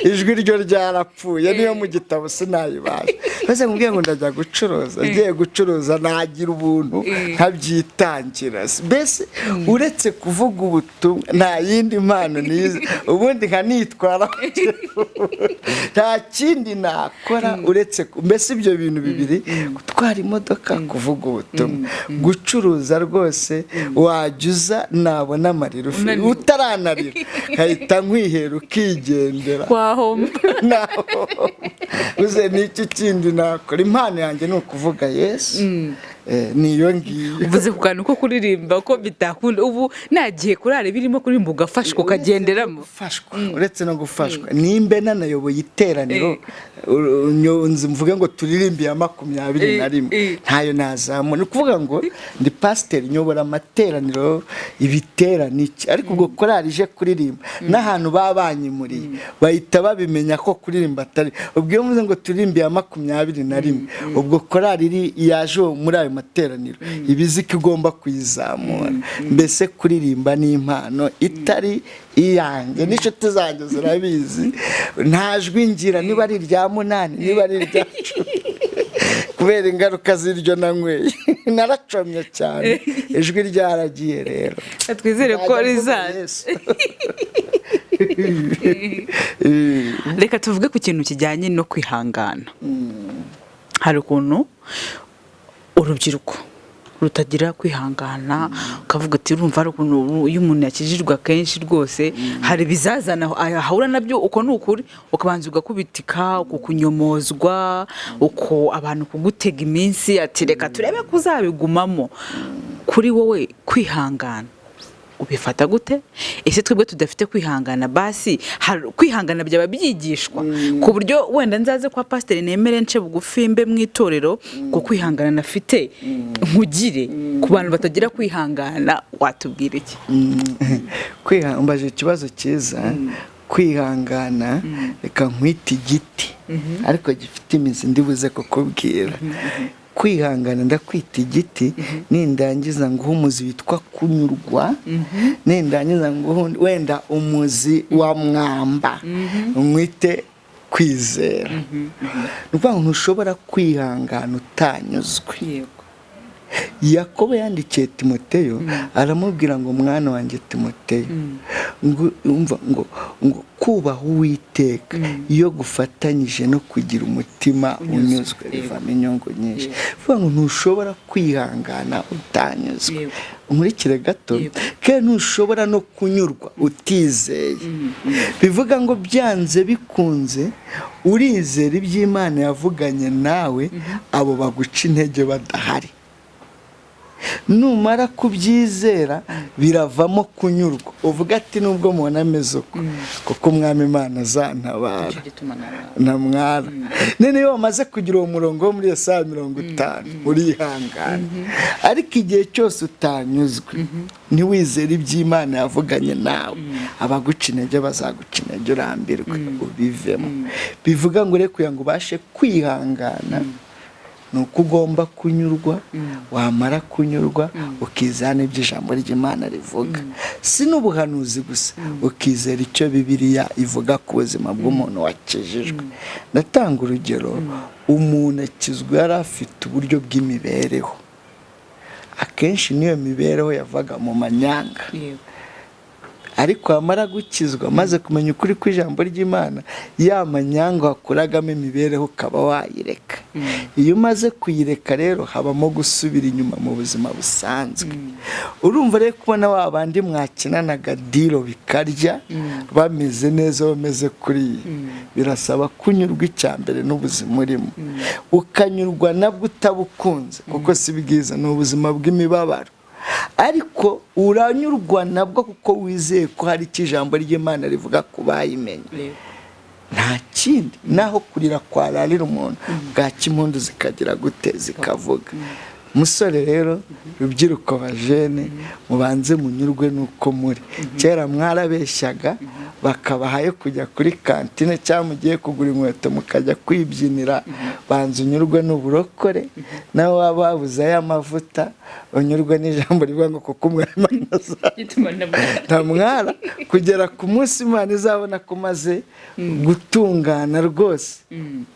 ijwi ryo ryarapfuye, niyo mu gitabo sinayibasha. Maze nkubwiye ngo ndajya gucuruza, ngiye gucuruza nagira ubuntu nkabyitangira. Mbese uretse kuvuga ubutumwa nta yindi mpano nize, ubundi nkanitwara, nta kindi nakora uretse mbese ibyo bintu bibiri: gutwara imodoka, kuvuga ubutumwa. Gucuruza rwose wajya uza nabona amarira utaranarira nkahita nkwihera ukigendera. Wahomba. Uze n'iki kindi nakora? Impano yanjye ni ukuvuga Yesu, niyo ngiyo. Uvuze ku kantu ko kuririmba ko bitakunda, ubu nagiye kurara birimo kuririmba ugafashwa ukagenderamo? Uretse no gufashwa, nimba nanayoboye iteraniro, mvuge ngo turirimbe ya 21, ntayo nazamura. Ni ukuvuga ngo ndi pasiteri, nyobora amateraniro, ibiterane iki, ariko ubwo korari ije kuririmba n'ahantu baba banyimuriye bahita babimenya ko kuririmba atari. Ubwo iyo mvuze ngo turirimbe ya 21, ubwo korari iri yaje muri ayo materaniro iba izi ko igomba kuyizamura. Mbese kuririmba ni impano itari iyanjye, n'inshuti zanjye zirabizi. Nta jwi ngira, niba ari irya munani, niba ari irya 10, kubera ingaruka z'iryo nanyweye, naracomye cyane, ijwi ryaragiye rero. Twizere ko rizaza. Reka tuvuge ku kintu kijyanye no kwihangana. Hari ukuntu urubyiruko rutagira kwihangana, ukavuga ati urumva hari ukuntu iyo umuntu yakijijwe akenshi rwose hari ibizazana ahura nabyo, uko ni ukuri, ukabanza ugakubitika, uko kunyomozwa, uko abantu kugutega iminsi ati reka turebe ko uzabigumamo. Kuri wowe kwihangana ubifata gute? Ese twebwe tudafite kwihangana, basi kwihangana byaba byigishwa ku buryo wenda nzaze kwa pasiteri nemere nce bugufi mbe mu itorero, ku kwihangana nafite nkugire? Ku bantu batagira kwihangana watubwira iki? Mbaje ikibazo cyiza. Kwihangana, reka nkwite igiti ariko gifite imizi, ndibuze kukubwira. Kwihangana ndakwita igiti, nindangiza nguhe umuzi witwa kunyurwa, nindangiza nguhe wenda umuzi wa mwamba umwite kwizera. Ni ukuvuga ngo ntushobora kwihangana utanyuzwe. Yakobo yandikiye Timoteyo, aramubwira ngo: "Mwana wanjye Timoteyo, ngo umva, ngo kubaha Uwiteka iyo gufatanyije no kugira umutima unyuzwe bivamo inyungu nyinshi." Bivuga ngo ntushobora kwihangana utanyuzwe. Nkurikire gato. Kandi ntushobora no kunyurwa utizeye. Bivuga ngo byanze bikunze urizera iby'Imana yavuganye nawe, abo baguca intege badahari. Numara kubyizera biravamo kunyurwa, uvuga ati: "Nubwo mubona ameze uko, kuko Umwami Imana azantabara." Nicyo gituma nawe Ntamwara. None iyo wamaze kugira uwo murongo wo muri Yesaya 50, urihangana. Ariko igihe cyose utanyuzwe, ntiwizere iby'Imana yavuganye nawe, abaguca intege bazaguca intege, urambirwe, ubivemo. Bivuga ngo rero kugira ngo ubashe kwihangana ni uko ugomba kunyurwa. Wamara kunyurwa, ukizera n'ibyo ijambo ry'Imana rivuga, si n'ubuhanuzi gusa, ukizera icyo Bibiliya ivuga ku buzima bw'umuntu wakijijwe. Ndatanga urugero: umuntu akizwa yari afite uburyo bw'imibereho, akenshi n'iyo mibereho yavaga mu manyanga. Ariko wamara gukizwa, maze kumenya ukuri kw'ijambo ry'Imana, ya manyanga wakuragamo imibereho ukaba wayireka. Iyo umaze kuyireka rero, habamo gusubira inyuma mu buzima busanzwe. Urumva rero, kubona wa bandi mwakinanaga diro bikarya bameze neza, bameze kuriya, birasaba kunyurwa icya mbere n'ubuzima urimo, ukanyurwa nabwo utabukunze, kuko si bwiza, ni ubuzima bw'imibabaro, ariko uranyurwa nabwo kuko wizeye ko hari icyo ijambo ry'Imana rivuga ku bayimenye. Nta kindi, naho kurira kwararira umuntu, bwacya impundu zikagira gute? Zikavuga. Musore rero, rubyiruko, bajene, mubanze munyurwe n'uko muri. Kera mwarabeshyaga bakabaha yo kujya kuri kantine, cyangwa mugiye kugura inkweto mukajya kwibyinira. Banza unyurwe n'uburokore, nawe waba wabuze ay'amavuta, unyurwe n'ijambo rivuga ngo kuko Umwami Gituma ndamwara. ntamwara, kugera ku munsi Imana izabona ko umaze gutungana rwose,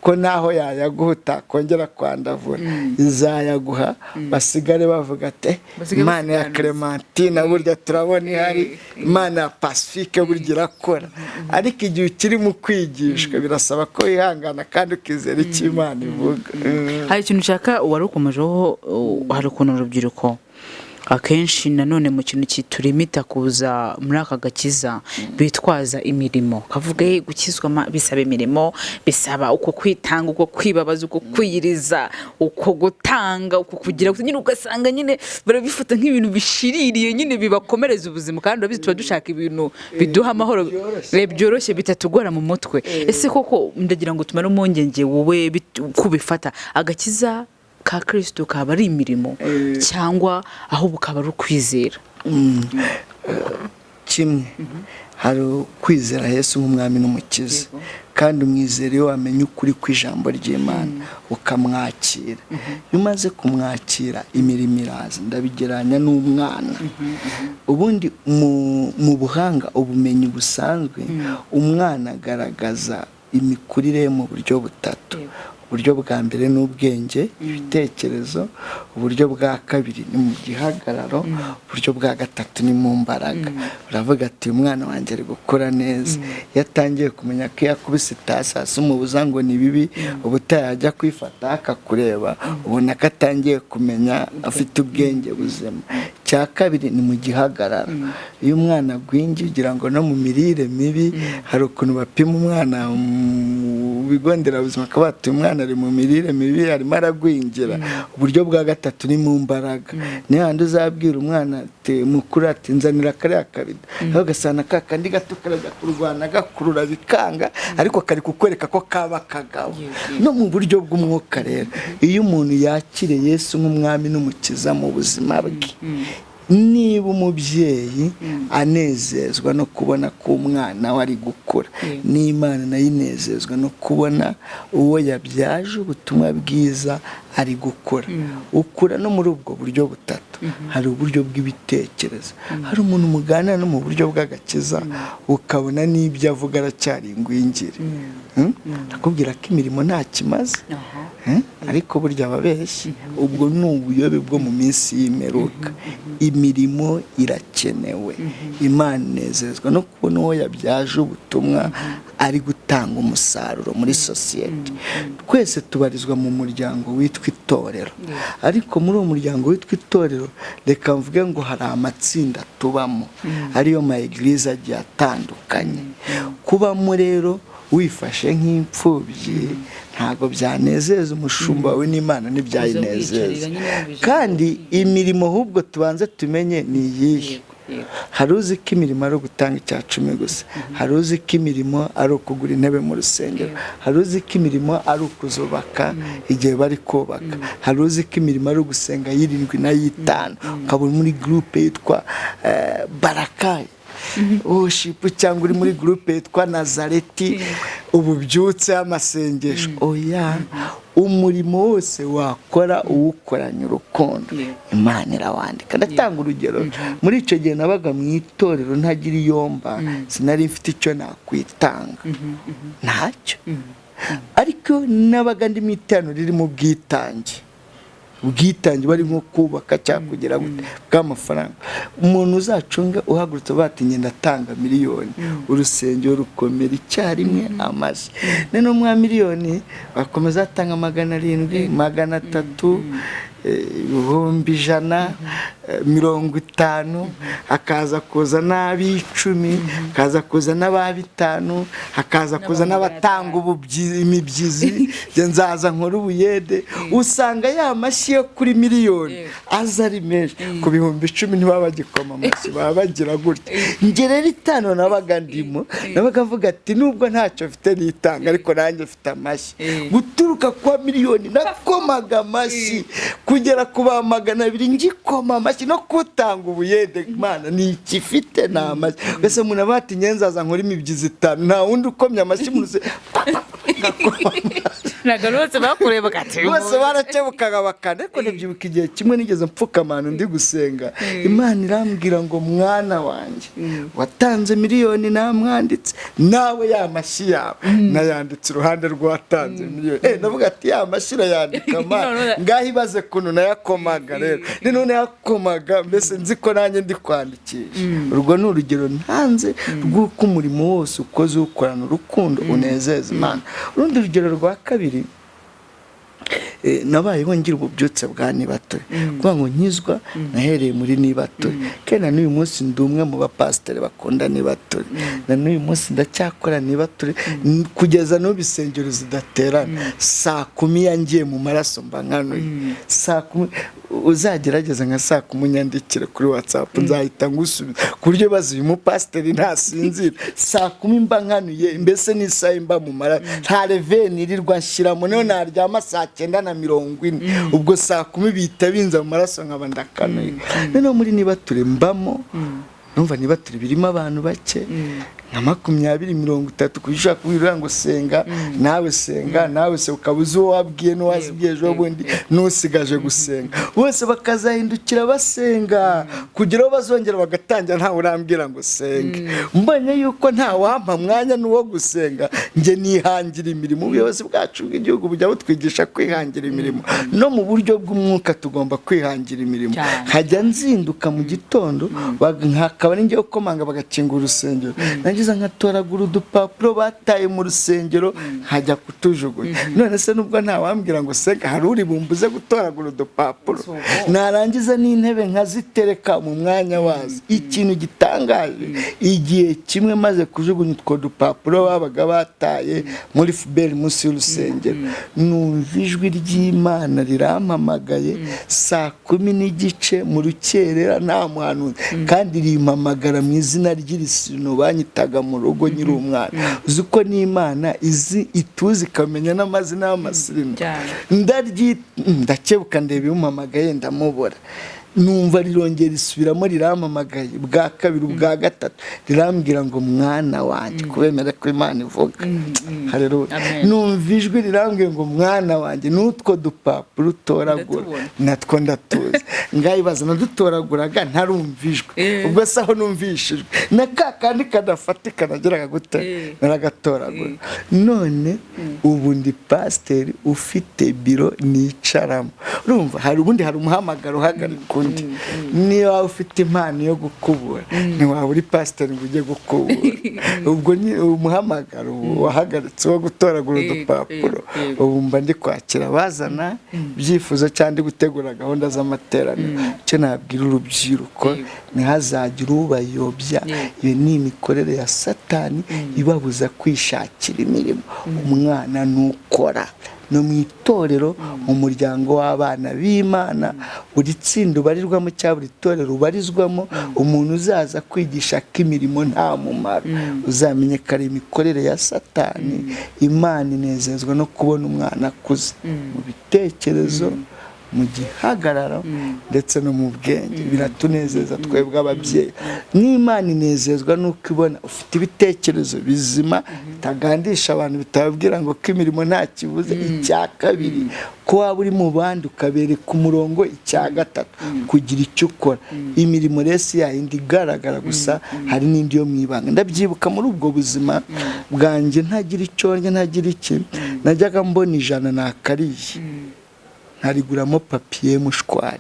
ko naho yayaguha utakongera kwandavura, izayaguha, basigare bavuga ati: Basigare "Imana ya basiganuza. Clementine burya turabona ihari, Imana ya Pacifique burya irakora." Ariko igihe ukiri mu kwigishwa, birasaba ko wihangana kandi ukizera icyo Imana ivuga. Hari ikintu ushaka wari ukomejeho, hari ukuntu urubyiruko akenshi nanone mu kintu kiturimita kuza muri aka gakiza bitwaza imirimo, kavuga: "Eh, gukizwa bisaba imirimo, bisaba uko kwitanga, uko kwibabaza, uko kwiyiriza, uko gutanga, uko kugira." Nyine ugasanga nyine barabifata nk'ibintu bishiririye, nyine bibakomereza ubuzima, kandi urabizi tuba dushaka ibintu biduha amahoro. Byoroshye. Byoroshye bitatugora mu mutwe. Ese koko, ndagira ngo tumare impungenge wowe uko ubifata, agakiza ka Kristo kaba ari imirimo cyangwa ahubwo kaba ari ukwizera? Kimwe, hari ukwizera Yesu nk'Umwami n'Umukiza, kandi umwizera iyo wamenye ukuri kw'ijambo ry'Imana ukamwakira. Iyo umaze kumwakira, imirimo iraza. Ndabigereranya n'umwana. Ubundi mu buhanga, ubumenyi busanzwe, umwana agaragaza imikurire ye mu buryo butatu. Uburyo bwa mbere ni ubwenge, ibitekerezo. Uburyo bwa kabiri ni mu gihagararo. Uburyo bwa gatatu ni mu mbaraga. Uravuga ati: "Uyu mwana wanjye ari gukura neza." Iyo atangiye kumenya ko iyo akubise itasi hasi umubuza ngo ni bibi, ubutaha yajya kwifata akakureba, ubona ko atangiye kumenya, afite ubwenge buzima. Icya kabiri ni mu gihagararo. Iyo umwana agwingiye, ugira ngo no mu mirire mibi, hari ukuntu bapima umwana mu bigo nderabuzima akaba bati: "Uyu mwana ari mu mirire mibi, arimo aragwingira." Uburyo bwa gatatu ni mu mbaraga. Niyo handi uzabwira umwana ati mukuru ati: "Nzanira kariya kabido," aho ugasanga ka kandi gato karajya kurwana gakurura bikanga, ariko kari kukwereka ko kaba kagabo. No mu buryo bw'umwuka rero, iyo umuntu yakiriye Yesu nk'Umwami n'Umukiza mu buzima bwe. Niba umubyeyi anezezwa no kubona ko umwana we ari gukura, n'Imana nayo inezezwa no kubona uwo yabyaje ubutumwa bwiza ari gukura. Ukura no muri ubwo buryo butatu. Hari uburyo bw'ibitekerezo, hari umuntu muganira no mu buryo bw'agakiza, ukabona n'ibyo avuga aracyari ingwingiri. Akubwira ko imirimo nta kimaze. Ariko burya ababeshyi, ubwo ni ubuyobe bwo mu minsi y'imperuka. Imirimo irakenewe. Imana inezezwa no kubona uwo yabyaje ubutumwa ari gutanga umusaruro muri sosiyete. Twese tubarizwa mu muryango witwa itorero, ariko muri uwo muryango witwa itorero, reka mvuge ngo hari amatsinda tubamo, ariyo ma église agiye atandukanye. Kubamo rero wifashe nk'imfubyi ntabwo byanezeza umushumba wawe, n'Imana ntibyayinezeza. Uza wiyicarira nyine wumva ijambo. Kandi imirimo ahubwo tubanze tumenye ni iyihe. Hari uzi ko imirimo ari ugutanga icya cumi gusa, hari uzi ko imirimo ari ukugura intebe mu rusengero, hari uzi ko imirimo ari ukuzubaka igihe bari kubaka, hari uzi ko imirimo ari ugusenga y'irindwi n'ay'itanu, ukaba uri muri groupe yitwa Barakayi Worship, cyangwa uri muri groupe yitwa Nazareti ububyutse amasengesho. Oya, umurimo wose wakora uwukoranye urukundo, Imana irawandika. Ndatanga urugero. Muri icyo gihe nabaga mu itorero ntagira iyomba, sinari mfite icyo nakwitanga, ntacyo, ariko nabaga ndi mu iteraniro ririmo ubwitange. Ubwitange bari nko kubaka cyangwa kugira gute bw'amafaranga. Umuntu uzacunga uhagurutse bati ngenda atanga miliyoni, urusengero rukomera icyarimwe amashyi. Noneho mwa miliyoni bakomeza batanga 700, 300, 100,000, 50, hakaza kuza n'ab'icumi, hakaza kuza n'aba bitanu, hakaza kuza n'abatanga imibyizi, njye nzaza nkora ubuyede. Usanga ya mashyi yo kuri miliyoni aza ari menshi, ku 10,000 ntibaba bagikoma amashyi, baba bagira gutya. Njye rero itanu nabaga ndimo, nabaga mvuga ati nubwo ntacyo mfite nitanga, ariko nanjye mfite amashyi. Guturuka kwa miliyoni nakomaga amashyi, kugera ku ba 200 ngikoma amashyi, no kutanga ubuyede, Imana ni ikifite ni amashyi. Mbese umuntu aba ati nzaza nkora imibyizi itanu, nta wundi ukomye amashyi mu rusengero, ngakoma amashyi. Ntabwo bose bakurebaga ati uyu Bose muntu. barakebukaga bakana. Ariko ndabyibuka igihe kimwe nigeze mpfukama ahantu ndi gusenga, Imana irambwira ngo mwana wanjye, watanze miliyoni namwanditse, nawe ya mashyi yawe nayanditse iruhande rw'uwatanze miliyoni. Ndavuga ati ya mashyi urayandika Mana, ngaho ibaze kuntu nayakomaga. Rero noneho nayakomaga mbese nzi ko nanjye ndi kwandikisha. Urwo ni urugero ntanze rw'uko umurimo wose ukoze uwukorana urukundo unezeza Imana. Urundi rugero rwa kabiri, nabayeho ngira ububyutse bwa nibature, kuvuga ngo nkizwa nahereye muri nibature, kandi na n'uyu munsi ndi umwe mu bapasiteri bakunda nibature, na n'uyu munsi ndacyakora nibature kugeza n'ubu insengero zidaterana. Saa 10 yangiye mu maraso mba nkanuye. Saa 10, uzagerageza nka saa 10 unyandikire kuri WhatsApp, nzahita ngusubiza, ku buryo bazi uyu mupasiteri ntasinzira. Saa 10 mba nkanuye, mbese n'isaha mba mu maraso, nta réveil nirirwa nshyiramo. Niyo naryama saa 9:40, ubwo saa 10 bihita binza mu maraso nkaba ndakanuye. Noneho muri nibature mbamo, numva nibature birimo abantu bake nka 20, 30, ku buryo ushobora kubwira ngo senga nawe, senga nawe se, ukaba uzi uwo wabwiye n'uwazibwiye ejo bundi n'usigaje gusenga, bose bakazahindukira basenga kugira aho bazongera bagatangira. Ntawe urambwira ngo senge. Mbonye yuko nta wampa mwanya n'uwo gusenga, njye nihangira imirimo. Ubuyobozi bwacu bw'igihugu bujya butwigisha kwihangira imirimo, no mu buryo bw'umwuka tugomba kwihangira imirimo. Nkajya nzinduka mu gitondo, hakaba ari njye ukomanga bagakingura urusengero, narangiza nkatoragura udupapuro bataye mu rusengero nkajya kutujugunya. None se nubwo ntawambwira ngo senga, hari uri bumbuze gutoragura udupapuro? Narangiza n'intebe nkazitereka mu mwanya wazo. Ikintu gitangaje, igihe kimwe maze kujugunya utwo dupapuro babaga bataye muri poubelle munsi y'urusengero, numva ijwi ry'Imana rirampamagaye saa 10:30 mu rukerera, nta muhanuzi, kandi rimpamagara mu izina ry'irisino banyitaga mu rugo nkiri umwana. Uzi ko n'Imana izi ituzi ikamenya n'amazina y'amasirino? Ndacyebuka ndeba iyo umpamagaye ndamubura. Numva rirongera risubiramo, rirampamagaye bwa kabiri, ubwa gatatu, rirambwira ngo: "Mwana wanjye." Kubemera ko Imana ivuga, haleluya! Amen. Numva ijwi rirambwira ngo: "Mwana wanjye, n'utwo dupapuro utoragura Ndatubona. natwo ndatuzi." Ngayibaza, nadutoraguraga ntarumva ijwi. Ubwo se aho numvise ijwi, na ka kandi kadafatika nageraga gute? Naragatoragura. None ubu ndi pasiteri ufite biro nicaramo. Urumva hari ubundi, hari umuhamagaro uhagarika undi. Niba waba ufite impano yo gukubura, ntiwaba uri pasiteri ngo ujye gukubura. Ubwo ni umuhamagaro wahagaritse wo gutoragura udupapuro. Ubu mba ndi kwakira abazana ibyifuzo cyangwa ndi gutegura gahunda z'amateraniro. Icyo nabwira urubyiruko, ntihazagire ubayobya. Iyo ni imikorere ya Satani ibabuza kwishakira imirimo. Umwana nukora no mu itorero, mu muryango w'abana b'Imana, buri tsinda ubarirwamo cyangwa buri torero ubarizwamo, umuntu uzaza kwigisha ko imirimo nta mumaro, uzamenye ko ari imikorere ya Satani. Imana inezezwa no kubona umwana akuze mu bitekerezo, mu gihagararo ndetse no mu bwenge. Biratunezeza twebwe ababyeyi, n'Imana inezezwa n'uko ibona ufite ibitekerezo bizima, bitagandisha abantu, bitababwira ngo ko imirimo nta kibuze. Icya kabiri, ko waba uri mu bandi ukabereka umurongo. Icya gatatu, kugira icyo ukora. Imirimo rero si yayindi igaragara gusa, hari n'indi yo mu ibanga. Ndabyibuka muri ubwo buzima bwanjye, ntagira icyo ndya, ntagira iki, najyaga mbona 100 nakariye, nkariguramo papier mouchoir,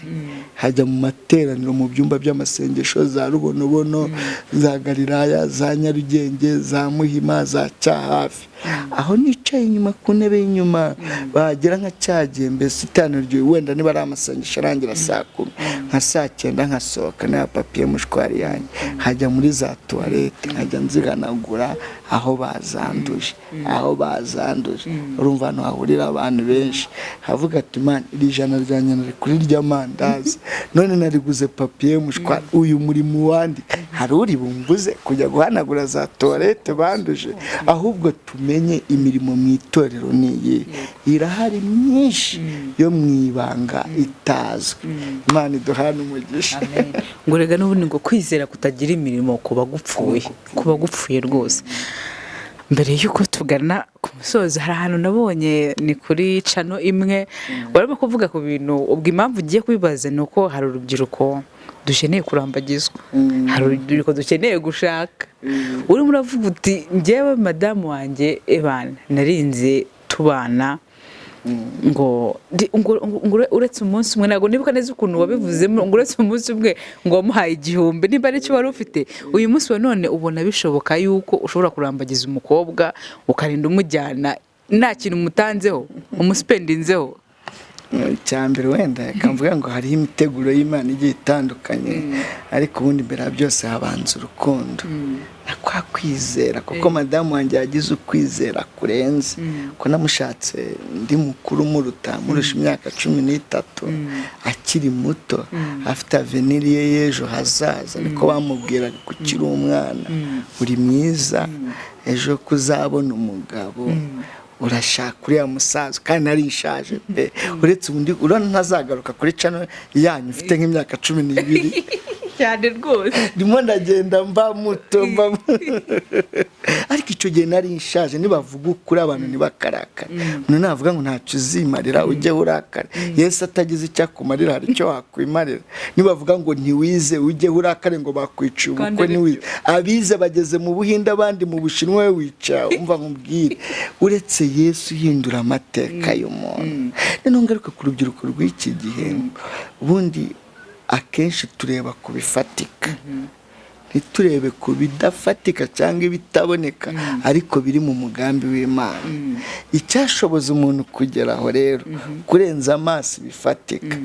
hajya mu materaniro, mu byumba by'amasengesho, za Rubonobono, za Galilaya, za Nyarugenge, za Muhima, za Cyahafi, aho nicaye inyuma ku ntebe y'inyuma, bagera nka cyagihe mbese iteraniro ryo wenda niba ari amasengesho arangira saa 10, nka saa 9 nkasohoka na papier mouchoir yanjye, nkajya muri za toilette, nkajya nzihanagura aho bazanduje, aho bazanduje. Urumva ahantu hahurira abantu benshi, havuga ati: "Man, iri jana ryanjye nari kuri ry'amandazi, none nariguze papier mouchoir. Uyu murimo wandika, hari uri bumbuze kujya guhanagura za toilette banduje?" Ahubwo tumenye imirimo mu itorero ni iyi, irahari myinshi yo mu ibanga itazwi. Imana iduhane umugisha. Ngo rega n'ubundi ngo kwizera kutagira imirimo kuba gupfuye, kuba gupfuye rwose. Mbere y'uko tugana ku musozo, hari ahantu nabonye ni kuri channel imwe barimo kuvuga ku bintu. Ubwo impamvu ugiye kubibaza ni uko hari urubyiruko dukeneye kurambagizwa, hari urubyiruko dukeneye gushaka. Urimo uravuga uti: "Njyewe madamu wanjye ebana narinze tubana ngo uretse umunsi umwe." Ntabwo nibuka neza ukuntu wabivuzemo, ngo uretse umunsi umwe ngo wamuhaye 1000 nimba aricyo wari ufite. Uyu munsi wa none ubona bishoboka yuko ushobora kurambagiza umukobwa ukarinda umujyana nta kintu umutanzeho, umuspendinzeho? Icya mbere, wenda reka mvuga ngo hariho imiteguro y'Imana igiye itandukanye, ariko ubundi mbere ya byose habanza urukundo na kwa kwizera, kuko madamu wanjye yagize ukwizera kurenze ko namushatse ndi mukuru muruta, murusha imyaka 13, akiri muto, afite avenir ye y'ejo hazaza. Niko bamubwiraga ko ukiri umwana, uri mwiza, ejo kuzabona umugabo urashaka uriya musaza, kandi nari nshaje pe. Uretse ubundi urabona ntazagaruka kuri channel yanyu ufite nk'imyaka 12. Cyane rwose. Ndimo ndagenda mba muto, mba ariko icyo gihe nari nshaje. Nibavuga ukuri abantu ntibakarakare. Umuntu navuga ngo ntacyo uzimarira, ujye urakare. Yesu atagize icyo akumarira, hari icyo wakwimarira? Nibavuga ngo ntiwize, ujye urakare, ngo bakwiciye Kandi ubukwe ari ntiwize. Abize bageze mu Buhinde, abandi mu Bushinwa, we wicara umva nkubwire, uretse Yesu uhindura amateka y'umuntu. Noneho ngaruka ku rubyiruko rw'iki gihe, ubundi akenshi tureba ku bifatika, ntiturebe ku bidafatika cyangwa ibitaboneka ariko biri mu mugambi w'Imana. Icyashoboza umuntu kugera aho rero, kurenza amaso ibifatika,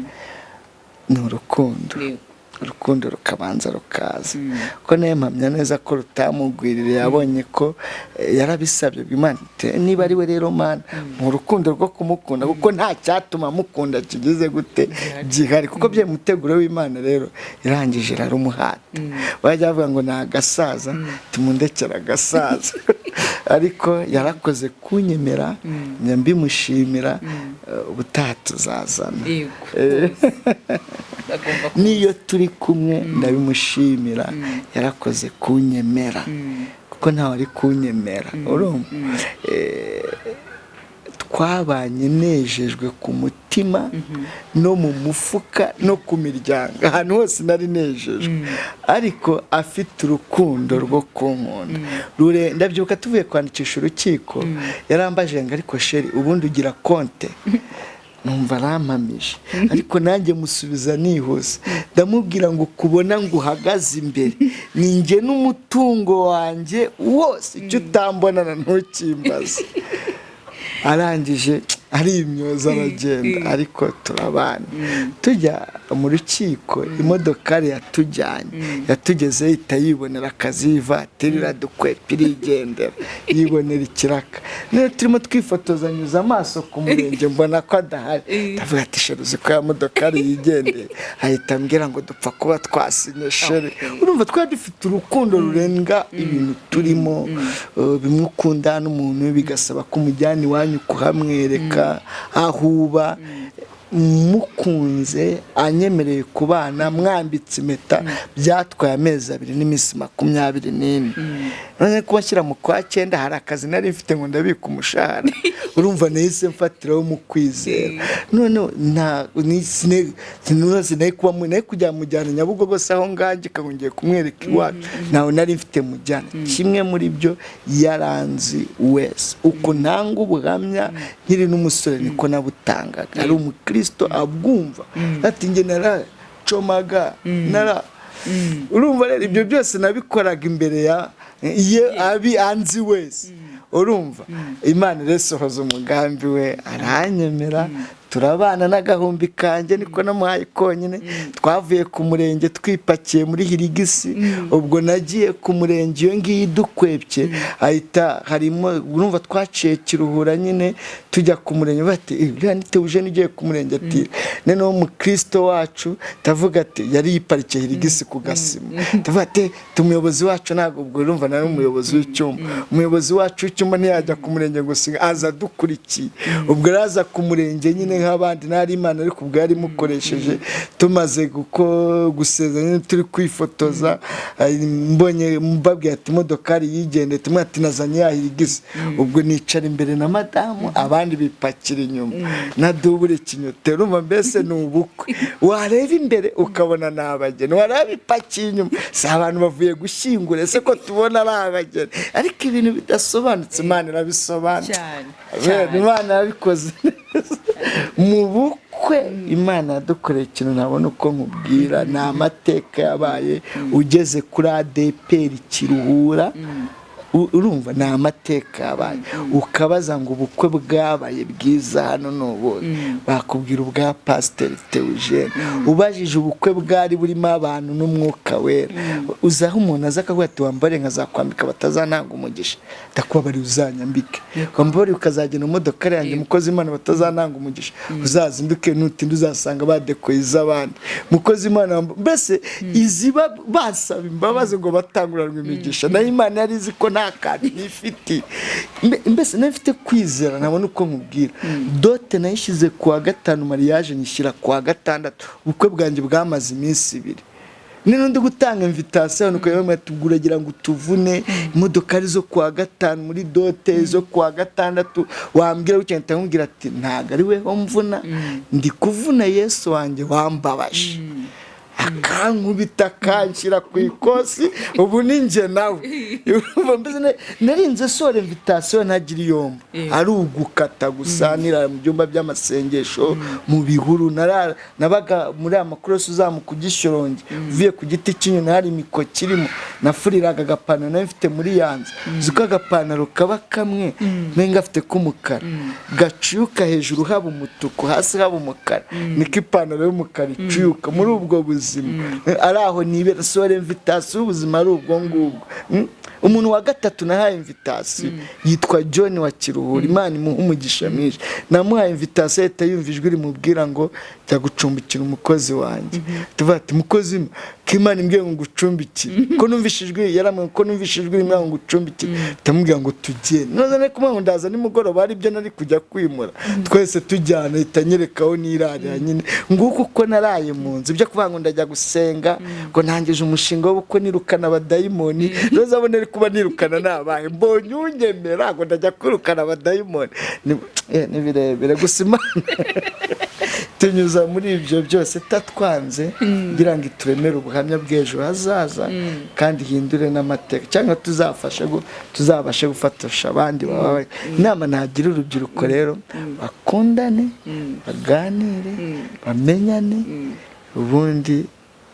ni urukundo. Urukundo rukabanza rukaza, ko nayo mpamya neza ko rutamugwirira. Yabonye ko yarabisabye Imana iti, niba ari we rero Mana, mu rukundo rwo kumukunda, kuko nta cyatuma mukunda kigize gute gihari, kuko bye muteguro w'Imana rero irangije irarumuhata. Bajya bavuga ngo ni agasaza, tumundekera agasaza. Ariko yarakoze kunyemera, njya mbimushimira. Ubutaha tuzazana. Yego, rwose. Agomba kuza. N'iyo turi kumwe ndabimushimira, yarakoze kunyemera, kuko ntawe ari kunyemera. Urumva, twabanye nejejwe ku mutima no mu mufuka no ku miryango, ahantu hose nari nejejwe, ariko afite urukundo rwo kunkunda. Ndabyibuka tuvuye kwandikisha urukiko, yarambaje ngo: "Ariko chéri, ubundi ugira konte?" Numva arampamije, ariko nanjye musubiza nihuse, ndamubwira ngo: "Kubona ngo uhagaze imbere ni njye n'umutungo wanjye wose, icyo utambonana ntukimbaze." Arangije arimyoza aragenda, ariko turabana. Tujya mu rukiko, imodokari yatujyanye yatugezeyo ihita yibonera akazi, ivatiri iradukwepa irigendera, yibonera ikiraka. Niyo turimo twifotozanyuza amaso ku murenge, mbona ko adahari, ndavuga ati: "Chéri, uzi ko ya modokari yigendeye?" Ahita ambwira ngo: "Dupfa kuba twasinye, chéri." Urumva twari dufite urukundo rurenga ibintu turimo. Bimwe ukunda n'umuntu bigasaba ko umujyana iwanyu kuhamwereka aho uba. Mukunze, anyemereye kubana, mwambitse impeta, byatwaye amezi 2 n'iminsi 24. None kuba nshyira mu kwa cyenda, hari akazi nari mfite ngo ndabika umushahara. Urumva nahise mfatiraho mu kwizera. Noneho nta sinari kuba nari kujya mujyana Nyabugogo se, aho ngaho ngo ngiye kumwereka iwacu, ntawe nari mfite mujyana. Kimwe muri byo, yaranzi wese uko ntanga ubuhamya nkiri n'umusore niko nabutangaga, ari umukristo abwumva, ati: "Njye naracomaga nara." Urumva rero ibyo byose nabikoraga imbere ya ye, abi anzi wese. Urumva Imana iresohoza umugambi we, aranyemera, turabana. N'agahumbi kanjye niko namuhaye konyine. Twavuye ku murenge twipakiye muri Hilux. Ubwo nagiye ku murenge iyo ngiyo idukwepye, ahita harimo, urumva twaciye Kiruhura nyine tujya ku murenge, bati: "Uriya ni Teujene ugiye ku murenge." Ati noneho umukristo wacu, ndavuga ati yari yiparikiye Hilux ku gasima, ndavuga ati umuyobozi wacu ntabwo, ubwo urumva nari umuyobozi w'icyumba, umuyobozi wacu w'icyumba ntiyajya ku murenge ngo aza adukurikiye. Ubwo araza ku murenge nyine nk'abandi, ntari Imana ariko ubwo yari imukoresheje. Tumaze gusezeranya, turi kwifotoza, mbonye mbabwiye ati imodokari yigendeye, tumwe ati nazanye ya Hilux. Ubwo nicara imbere na madamu, abandi bipakira inyuma na double clignotant. Urumva mbese ni ubukwe, wareba imbere ukabona ni abageni, wareba ipakiye inyuma si abantu bavuye gushyingura, ese ko tubona ari abageni? Ariko ibintu bidasobanutse Imana irabisobanura. Cyane. Imana yabikoze neza mu bukwe. Imana yadukoreye ikintu ntabona uko nkubwira, ni amateka yabaye ugeze kuri ADEPR Kiruhura. Urumva ni amateka yabaye, ukabaza ngo ubukwe bwabaye bwiza hano ni ubuhe, bakubwira ubwa Pasiteri Teujene. Ubajije ubukwe bwari burimo abantu n'Umwuka Wera, uzi aho umuntu aza akavuga ati: "Wambare nkazakwambika batazantanga umugisha, ndakubabariye uzanyambike, wambare ukazagenda mu modoka yanjye, mukozi Imana, batazantanga umugisha, uzazinduke, nutinda uzasanga badekoye iz'abandi, mukozi Imana." Mbese iziba basaba imbabazi ngo batanguranwe imigisha, nayo Imana yari izi ko nta kantu nifitiye. Mbese nari mfite kwizera ntabona uko nkubwira. Dote nayishyize ku wa gatanu, mariage nyishyira ku wa gatandatu. Ubukwe bwanjye bwamaze iminsi 2. Niba ndi gutanga invitation, nuko uragira ngo utuvune imodoka ari zo kuwa gatanu muri dote, zo kuwa gatandatu, wambwira gutya mpita nkubwira ati ntabwo ari weho mvuna, ndi kuvuna Yesu wanjye wambabaje akankubita akanshyira ku ikosi, ubu ni njye nawe. Urumva mbese narinze sora invitation ntagira iyomba, ari ugukata gusa. Nirara mu byumba by'amasengesho, mu bihuru, nabaga muri aya makorosi uzamuka ugishyoronge uvuye ku giti cy'inyoni, hari imikoki irimo, nafuriraga agapantaro nari mfite muri yanze. Uzi ko agapantaro kaba kamwe nari gafite k'umukara gaciyuka hejuru haba umutuku, hasi haba umukara, niko ipantaro y'umukara icuyuka. Muri ubwo buzima ari aho nibera sore invitation, ubuzima ari ubwo ngubwo. Umuntu wa gatatu nahaye invitation yitwa John wa Kiruhura, Imana imuha umugisha mwinshi. Namuhaye invitation ahita yumva ijwi rimubwira ngo jya gucumbikira umukozi wanjye. Tuvuga ati mukozi Ko Imana imbwiye ngo ngucumbikire, ko numvise ijwi, yarambwiye ko numvise ijwi rimwe ngo ngucumbikire, ndamubwira ngo tugende. Noneho nari kumwe ngo ndaza nimugoroba, ari byo nari kujya kwimura twese tujyana, ahita anyereka aho nirarira nyine. Nguko uko naraye mu nzu. Ibyo kuvuga ngo ndajya gusenga, ngo ntangije umushinga w'ubukwe, nirukana abadayimoni, rero abona ari kuba nirukana nabaye mbonye unyemera ngo ndajya kwirukana abadayimoni. Ni birebire, gusa Imana tunyuza muri ibyo byose itatwanze kugira ngo ituremere ubuhamya bw'ejo hazaza kandi ihindure n'amateka, cyangwa tuzabashe gufatisha abandi bababaye. Inama nagira urubyiruko rero, bakundane, baganire, bamenyane, ubundi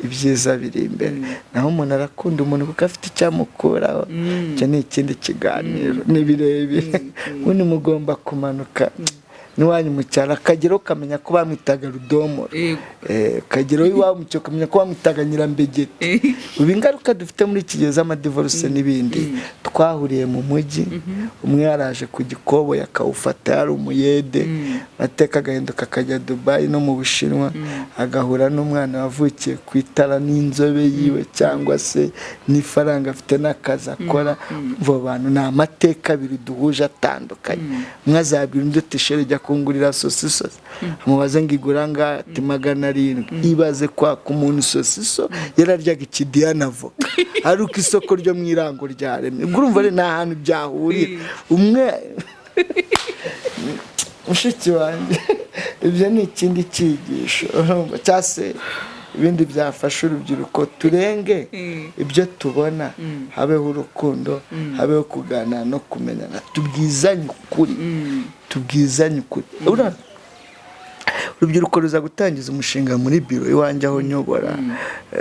ibyiza biri imbere. Naho umuntu arakunda umuntu kuko afite icyo amukuraho, icyo ni ikindi kiganiro, ni birebire. Ubundi mugomba kumanuka n'iwanyu mu cyaro, akageraho ukamenya ko bamwitaga Rudomoro, ukageraho iwabo mu cyaro ukamenya ko bamwitaga Nyirambegeti. Ubu ingaruka dufite muri iki gihe z'amadivorce n'ibindi, twahuriye mu mujyi, umwe yaraje ku gikoboyi akawufata yari umuyede, amateka agahinduka akajya Dubayi no mu Bushinwa, agahura n'umwana wavukiye ku itara n'inzobe yiwe cyangwa se n'ifaranga afite n'akazi akora. Abo bantu ni amateka abiri duhuje atandukanye. Umwe azabwira undi uti: "Chéri, jya kungurira sosiso." Amubaze ngo igura angahe? Ati: "700." Ibaze kwaka umuntu sosiso yararyaga ikidiya na voka ari uko isoko ryo mu irango ryaremye. Ubwo urumva rero ni ahantu byahurira. Umwe mushiki wanjye, ibyo ni ikindi cyigisho, urumva, cyangwa se ibindi byafasha urubyiruko: turenge ibyo tubona, habeho urukundo, habeho kuganira no kumenyana, tubwizanye ukuri, tubwizanye ukuri. Urubyiruko ruza gutangiza umushinga muri biro iwanjye aho nyobora,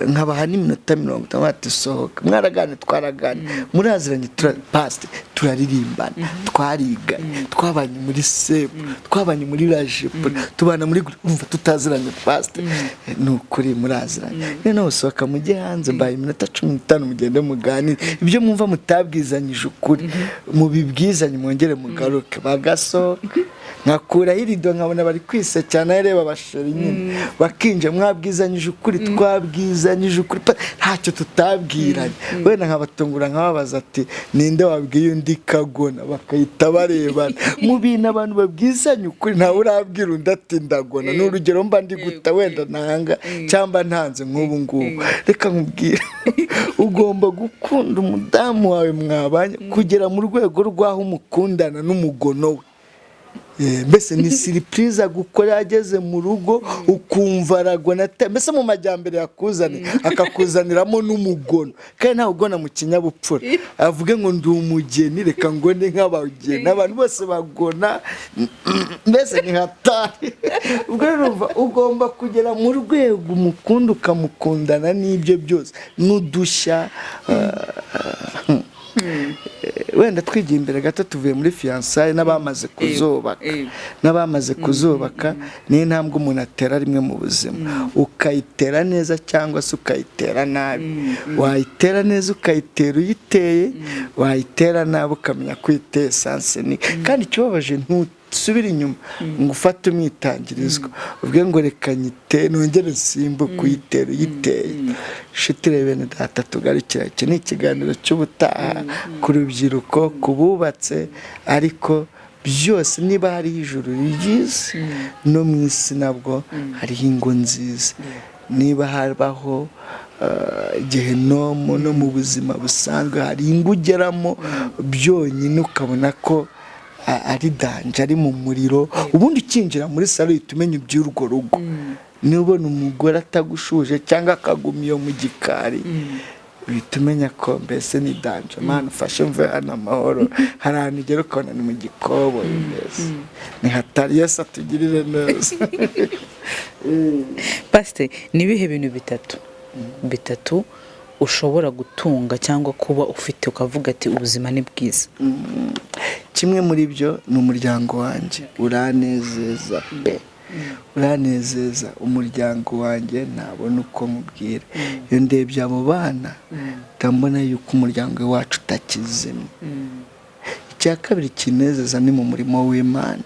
nkabaha n'iminota 50, ati: "Sohoka, mwaragane, twaragane, muraziranye, pasite, turaririmbana, twariganye, twabanye muri sepu, twabanye muri rajipo, tubana muri, urumva tutaziranye, pasite? Ni ukuri muraziranye. Noneho sohoka mujye hanze, mbaye iminota 15, mugende muganire ibyo mwumva mutabwizanyije ukuri, mubibwizanye, mwongere mugaruke." Bagasohoka, nkakuraho irido, nkabona bari kwisekera, nawe reba abachéri nyine, bakinjira: "Mwabwizanyije ukuri?" "Twabwizanyije ukuri, ntacyo tutabwiranye." Wenda nkabatungura, nkababaza ati: "Ninde wabwiye undi kagona?" Bakahita barebana. Mu bintu abantu babwizanye ukuri, ntawe urabwira undi ati: "Ndagona." Ni urugero mba ndi guta, wenda ntanga cyangwa ntanze nk'ubu ngubu. Reka nkubwire, ugomba gukunda umudamu wawe mwabanye kugera mu rwego rw'aho umukundana n'umugono we. Mbese ni surprise agukora ageze mu rugo, ukumva aragona, mbese mu majyambere yakuzaniye akakuzaniramo n'umugono, kandi ntawe ugona mu kinyabupfura. Avuge ngo: "Ndi umugeni, reka ngone nk'abageni." Abantu bose bagona, mbese ni hatari. Ubwo rero urumva ugomba kugera mu rwego umukunda, ukamukundana n'ibyo byose n'udushya. Wenda twigiye imbere gato, tuvuye muri fiançailles n'abamaze kuzubaka. N'abamaze kuzubaka, ni intambwe umuntu atera rimwe mu buzima, ukayitera neza cyangwa se ukayitera nabi. Wayitera neza ukayitera uyiteye, wayitera nabi ukamenya ko uyiteye sens unique. Kandi ikibabaje, ntusubire inyuma ngo ufate umwitangirizwa uvuge ngo: "Reka nyite nongere nsimbuke." Uyitera uyiteye. Inshuti rero, bene data, tugarukira. Iki ni ikiganiro cy'ubutaha ku rubyiruko, ku bubatse, ariko byose niba hariho ijuru ryiza, no mu isi nabwo hariho ingo nziza. Niba habaho gehenomu, no mu buzima busanzwe hari ingo ugeramo byonyine ukabona ko ari danger, ari mu muriro. Ubundi ukinjira muri salon uhita umenya iby'urwo rugo. Niba ubona umugore atagushuje cyangwa akaguma iyo mu gikari, uhita umenya ko mbese ni danger. Mana ufashe mve hano amahoro. Hari ahantu ugera ukabona ni mu gikoboyi, mbese ni hatari. Yesu atugirire neza. Pasite, ni ibihe bintu bitatu ushobora gutunga cyangwa kuba ufite ukavuga ati: "Ubuzima ni bwiza"? Kimwe muri byo ni umuryango wanjye, uranezeza pe, uranezeza umuryango wanjye, ntabona uko mubwira. Iyo ndebye abo bana, ndabona yuko umuryango wacu utakizimye. Icya kabiri kinezeza ni mu murimo w'Imana.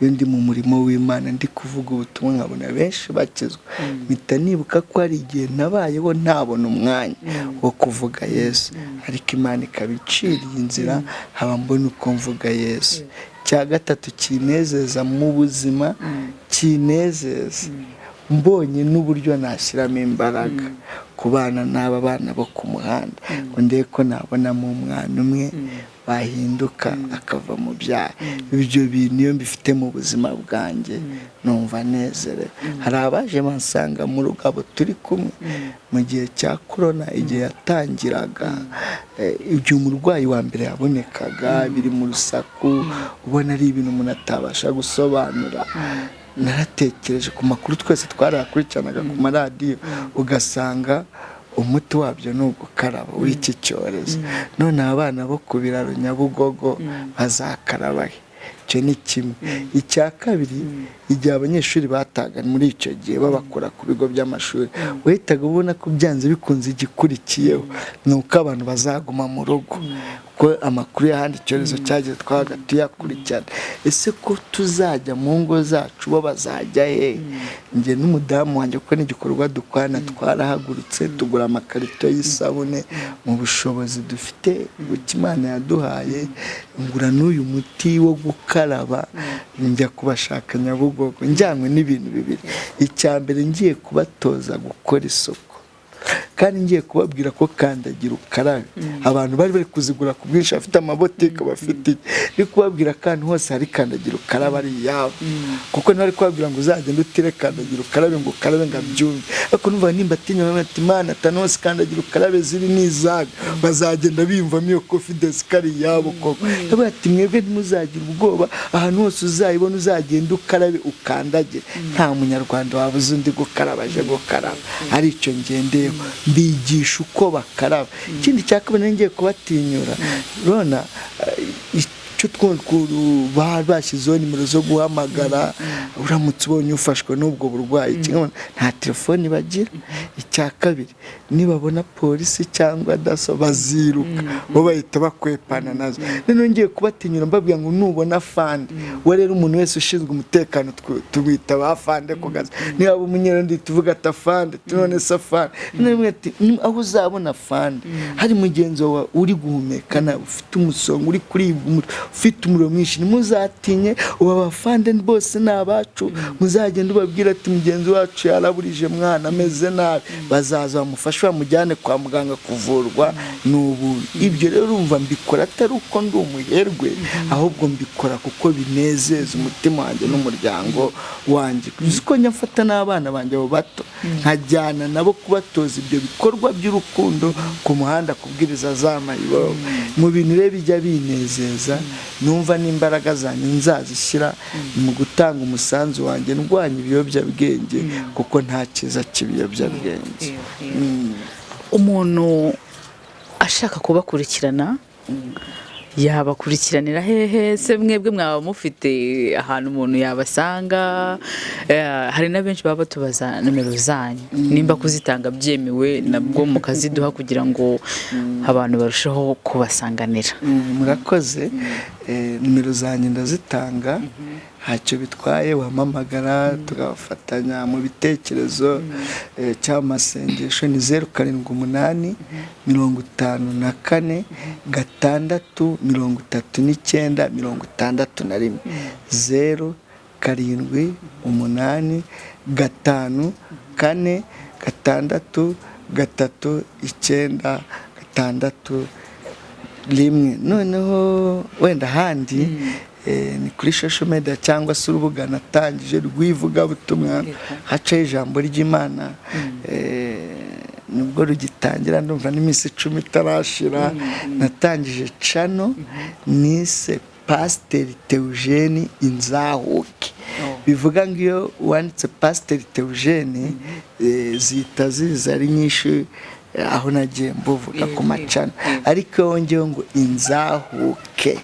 Iyo ndi mu murimo w'Imana, ndi kuvuga ubutumwa, nkabona benshi bakizwa, mpita nibuka ko hari igihe nabayeho ntabona umwanya wo kuvuga Yesu, ariko Imana ikaba iciriye inzira, nkaba mbona uko mvuga Yesu. Icya gatatu kinezeza mu buzima, kinezeza mbonye n'uburyo nashyiramo imbaraga ku bana n'aba bana bo ku muhanda, ngo ndebe ko nabonamo umwana umwe wahinduka akava mu byaha. Ibyo bintu iyo mbifite mu buzima bwanjye, numva nezerewe. Hari abaje bansanga mu rugo, abo turi kumwe mu gihe cya korona, igihe yatangiraga, igihe umurwayi wa mbere yabonekaga, biri mu rusaku, ubona ari ibintu umuntu atabasha gusobanura. Naratekereje ku makuru twese twarayakurikiranaga ku maradiyo, ugasanga umuti wabyo ni ugukaraba w'iki cyorezo. None abana bo ku biraro Nyabugogo bazakaraba he? Icyo ni kimwe. Icya kabiri, igihe abanyeshuri bataga muri icyo gihe babakura ku bigo by'amashuri, wahitaga ubona ko byanze bikunze igikurikiyeho ni uko abantu bazaguma mu rugo, ko amakuru y'ahandi icyorezo cyagize twabaga tuyakurikirana. Ese ko tuzajya mu ngo zacu, bo bazajya he? Njye n'umudamu wanjye, kuko n'igikorwa dukorana, twarahagurutse tugura amakarito y'isabune mu bushobozi dufite buke Imana yaduhaye, ngura n'uyu muti wo gukaraba, njya kubashaka Nyabugogo, njyanywe n'ibintu bibiri. Icya mbere, ngiye kubatoza gukora isuku, kandi ngiye kubabwira ko kandagira ukarabe abantu bari bari kuzigura ku bwinshi, bafite amabotike, bafite iki. Ndi kubabwira ko ahantu hose hari kandagira ukarabe ari iyabo, kuko ntibari kubabwira ngo uzagende utire kandagira ukarabe ngo ukarabe ngo abyumve. Ariko numva nimba atinya, bati Imana atanu hose kandagira ukarabe ziri n'izaga, bazagenda biyumvamo iyo confidence ko ari iyabo koko. Ndavuga ati mwebwe ntimuzagire ubwoba, ahantu hose uzayibona uzagenda ukarabe, ukandagire. Nta munyarwanda wabuze undi gukaraba aje gukaraba, ari icyo ngendeyeho, mbigisha uko bakaraba. Ikindi cya kabiri, ngiye kubatinyura rona icyo bashyizeho nimero zo guhamagara uramutse ubonye ufashwe n'ubwo burwayi. Kimwe, nta telefoni bagira. Icya kabiri, nibabona polisi cyangwa DASSO baziruka, bo bahita bakwepana nazo. Noneho ngiye kubatinyura, mbabwira ngo nubona fande we rero, umuntu wese ushinzwe umutekano tumwita ba fande ku kazi, niba umunyerondo tuvuga ati afande, none se afande. Noneho ati aho uzabona fande hari mugenzi wawe uri guhumeka nabi, ufite umusonga, uri kuribwa umutwe, ufite umuriro mwinshi, ntimuzatinye. Ubu abafande bose ni abacu. Muzagenda ubabwira ati mugenzi wacu yaraburije mwana, ameze nabi, bazaza bamufashe bamujyane kwa muganga kuvurwa, ni ubuntu. Ibyo rero urumva mbikora atari uko ndi umuherwe, ahubwo mbikora kuko binezeza umutima wanjye n'umuryango wanjye. Uzi ko njya mfata n'abana banjye abo bato, nkajyana nabo kubatoza ibyo bikorwa by'urukundo ku muhanda, kubwiriza za mayibobo. Mu bintu rero bijya binezeza, numva n'imbaraga zanjye nzazishyira mu gutanga umusanzu wanjye ndwanya ibiyobyabwenge, kuko nta cyiza cy'ibiyobyabwenge. Umuntu ashaka kubakurikirana yabakurikiranira hehe se? Mwebwe mwaba mufite ahantu umuntu yabasanga? Hari na benshi baba batubaza nomero zanyu, nimba kuzitanga byemewe nabwo mukaziduha kugira ngo abantu barusheho kubasanganira. Murakoze. Nimero zanjye ndazitanga, ntacyo bitwaye, wampamagara tugafatanya mu bitekerezo cyangwa amasengesho. Ni 078 54 6 39 61, 078 5 4 6 3 9 6 1. Noneho wenda ahandi ni kuri social media cyangwa se urubuga natangije rw'ivugabutumwa, hacaho ijambo ry'Imana. Nibwo rugitangira, ndumva n'iminsi 10 itarashira. Natangije channel nise Pasiteri Theogene Inzahuke. Bivuga ngo iyo wanditse Pasiteri Theogene, zihita ziza ari nyinshi, aho nagiye mbuvuga ku macana. Ariko iyo wongeyeho ngo Inzahuke,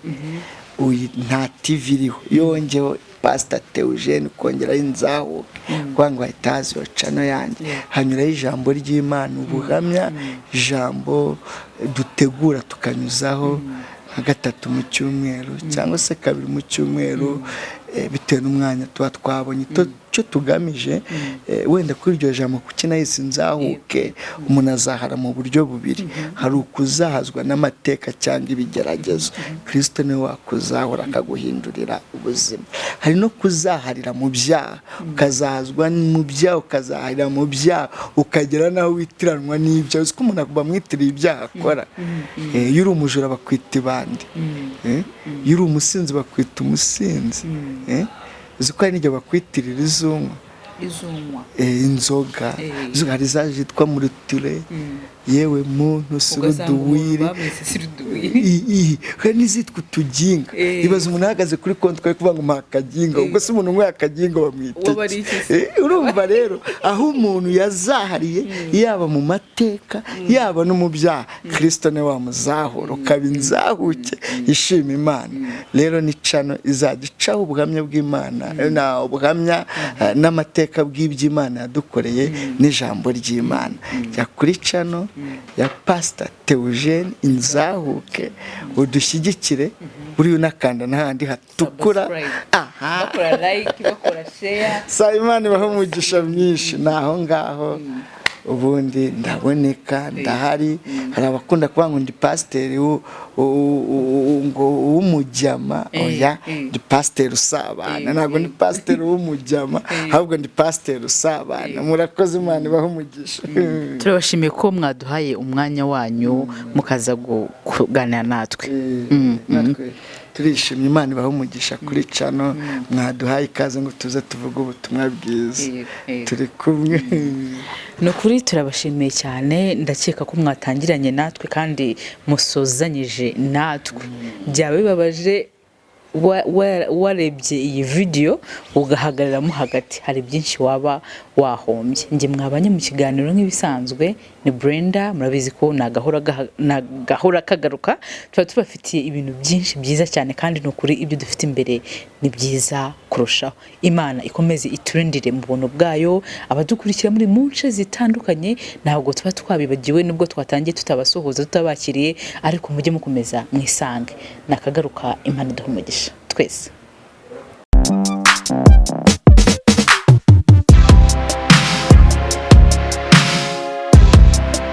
nta TV iriho. Iyo wongeyeho Pasita Theogene ukongeraho Inzahuke, kugira ngo hahita haza iyo channel yanjye, hanyuraho ijambo ry'Imana, ubuhamya, ijambo dutegura tukanyuzaho nka gatatu mu cyumweru cyangwa se kabiri mu cyumweru. Bitewe n'umwanya tuba twabonye. Icyo tugamije, wenda kuri iryo jambo kuki nahise nzahuke, umuntu azahara mu buryo bubiri. Hari ukuzahazwa n'amateka cyangwa ibigeragezo, Kirisito niwe wakuzahura akaguhindurira ubuzima. Hari no kuzaharira mu byaha, ukazahazwa mu byaha, ukazaharira mu byaha, ukagera n'aho witiranwa n'ibyaha. Uzi ko umuntu bamwitiriye ibyaha akora? Iyo uri umujura bakwita ibandi, iyo uri umusinzi bakwita umusinzi. Uzi ko hari n'igihe bakwitirira izunywa? Izunywa? Inzoga. Hari zaje yitwa murutire, yewe muntu, suruduwiri, hari n'izitwa utuginga. Ibaze umuntu ahagaze kuri kontwari kuvuga ngo mpa akaginga. Ubwo se umuntu unyweye akaginga bamwita iki? Urumva rero aho umuntu yazahariye, yaba mu mateka, yaba no mu byaha, Kirisito niwe wamuzahura ukaba inzahuke ishima Imana. Rero ni channel izajya icaho ubuhamya bw'Imana, ubuhamya n'amateka bw'iby'Imana yadukoreye n'ijambo ry'Imana. Jya kuri channel ya Pasita Theogene Inzahuke, udushyigikire, buriya unakanda n'ahandi hatukura. Aha bakora like, bakora share. Saa Imana ibaho umugisha myinshi. Ni aho ngaho ubundi ndaboneka, ndahari. Hari abakunda kuvuga ngo ndi pasiteri ngo w'umujyama. Oya, ndi pasiteri usabana, ntabwo ndi pasiteri w'umujyama, ahubwo ndi pasiteri usabana. Murakoze, Imana ibaho umugisha. Turabashimiye ko mwaduhaye umwanya wanyu mukaza kuganira natwe. Natwe turishimye, Imana ibaho umugisha kuri channel mwaduhaye ikaze ngo tuze tuvuge ubutumwa bwiza. Turi kumwe. Ni ukuri turabashimiye cyane. Ndakeka ko mwatangiranye natwe kandi musozanyije natwe. Byaba bibabaje warebye iyi video ugahagararamo hagati, hari byinshi waba wahombye. Njye mwabanye mu kiganiro nk'ibisanzwe ni Brenda. Murabizi ko nagahora kagaruka, tuba tubafitiye ibintu byinshi byiza cyane, kandi ni ukuri ibyo dufite imbere ni byiza kurushaho. Imana ikomeze iturindire mu buntu bwayo. Abadukurikira muri mu nce zitandukanye, ntabwo tuba twabibagiwe nubwo twatangiye tutabasuhuza, tutabakiriye, ariko mujye mukomeza mwisange. Nakagaruka, Imana iduhe umugisha twese.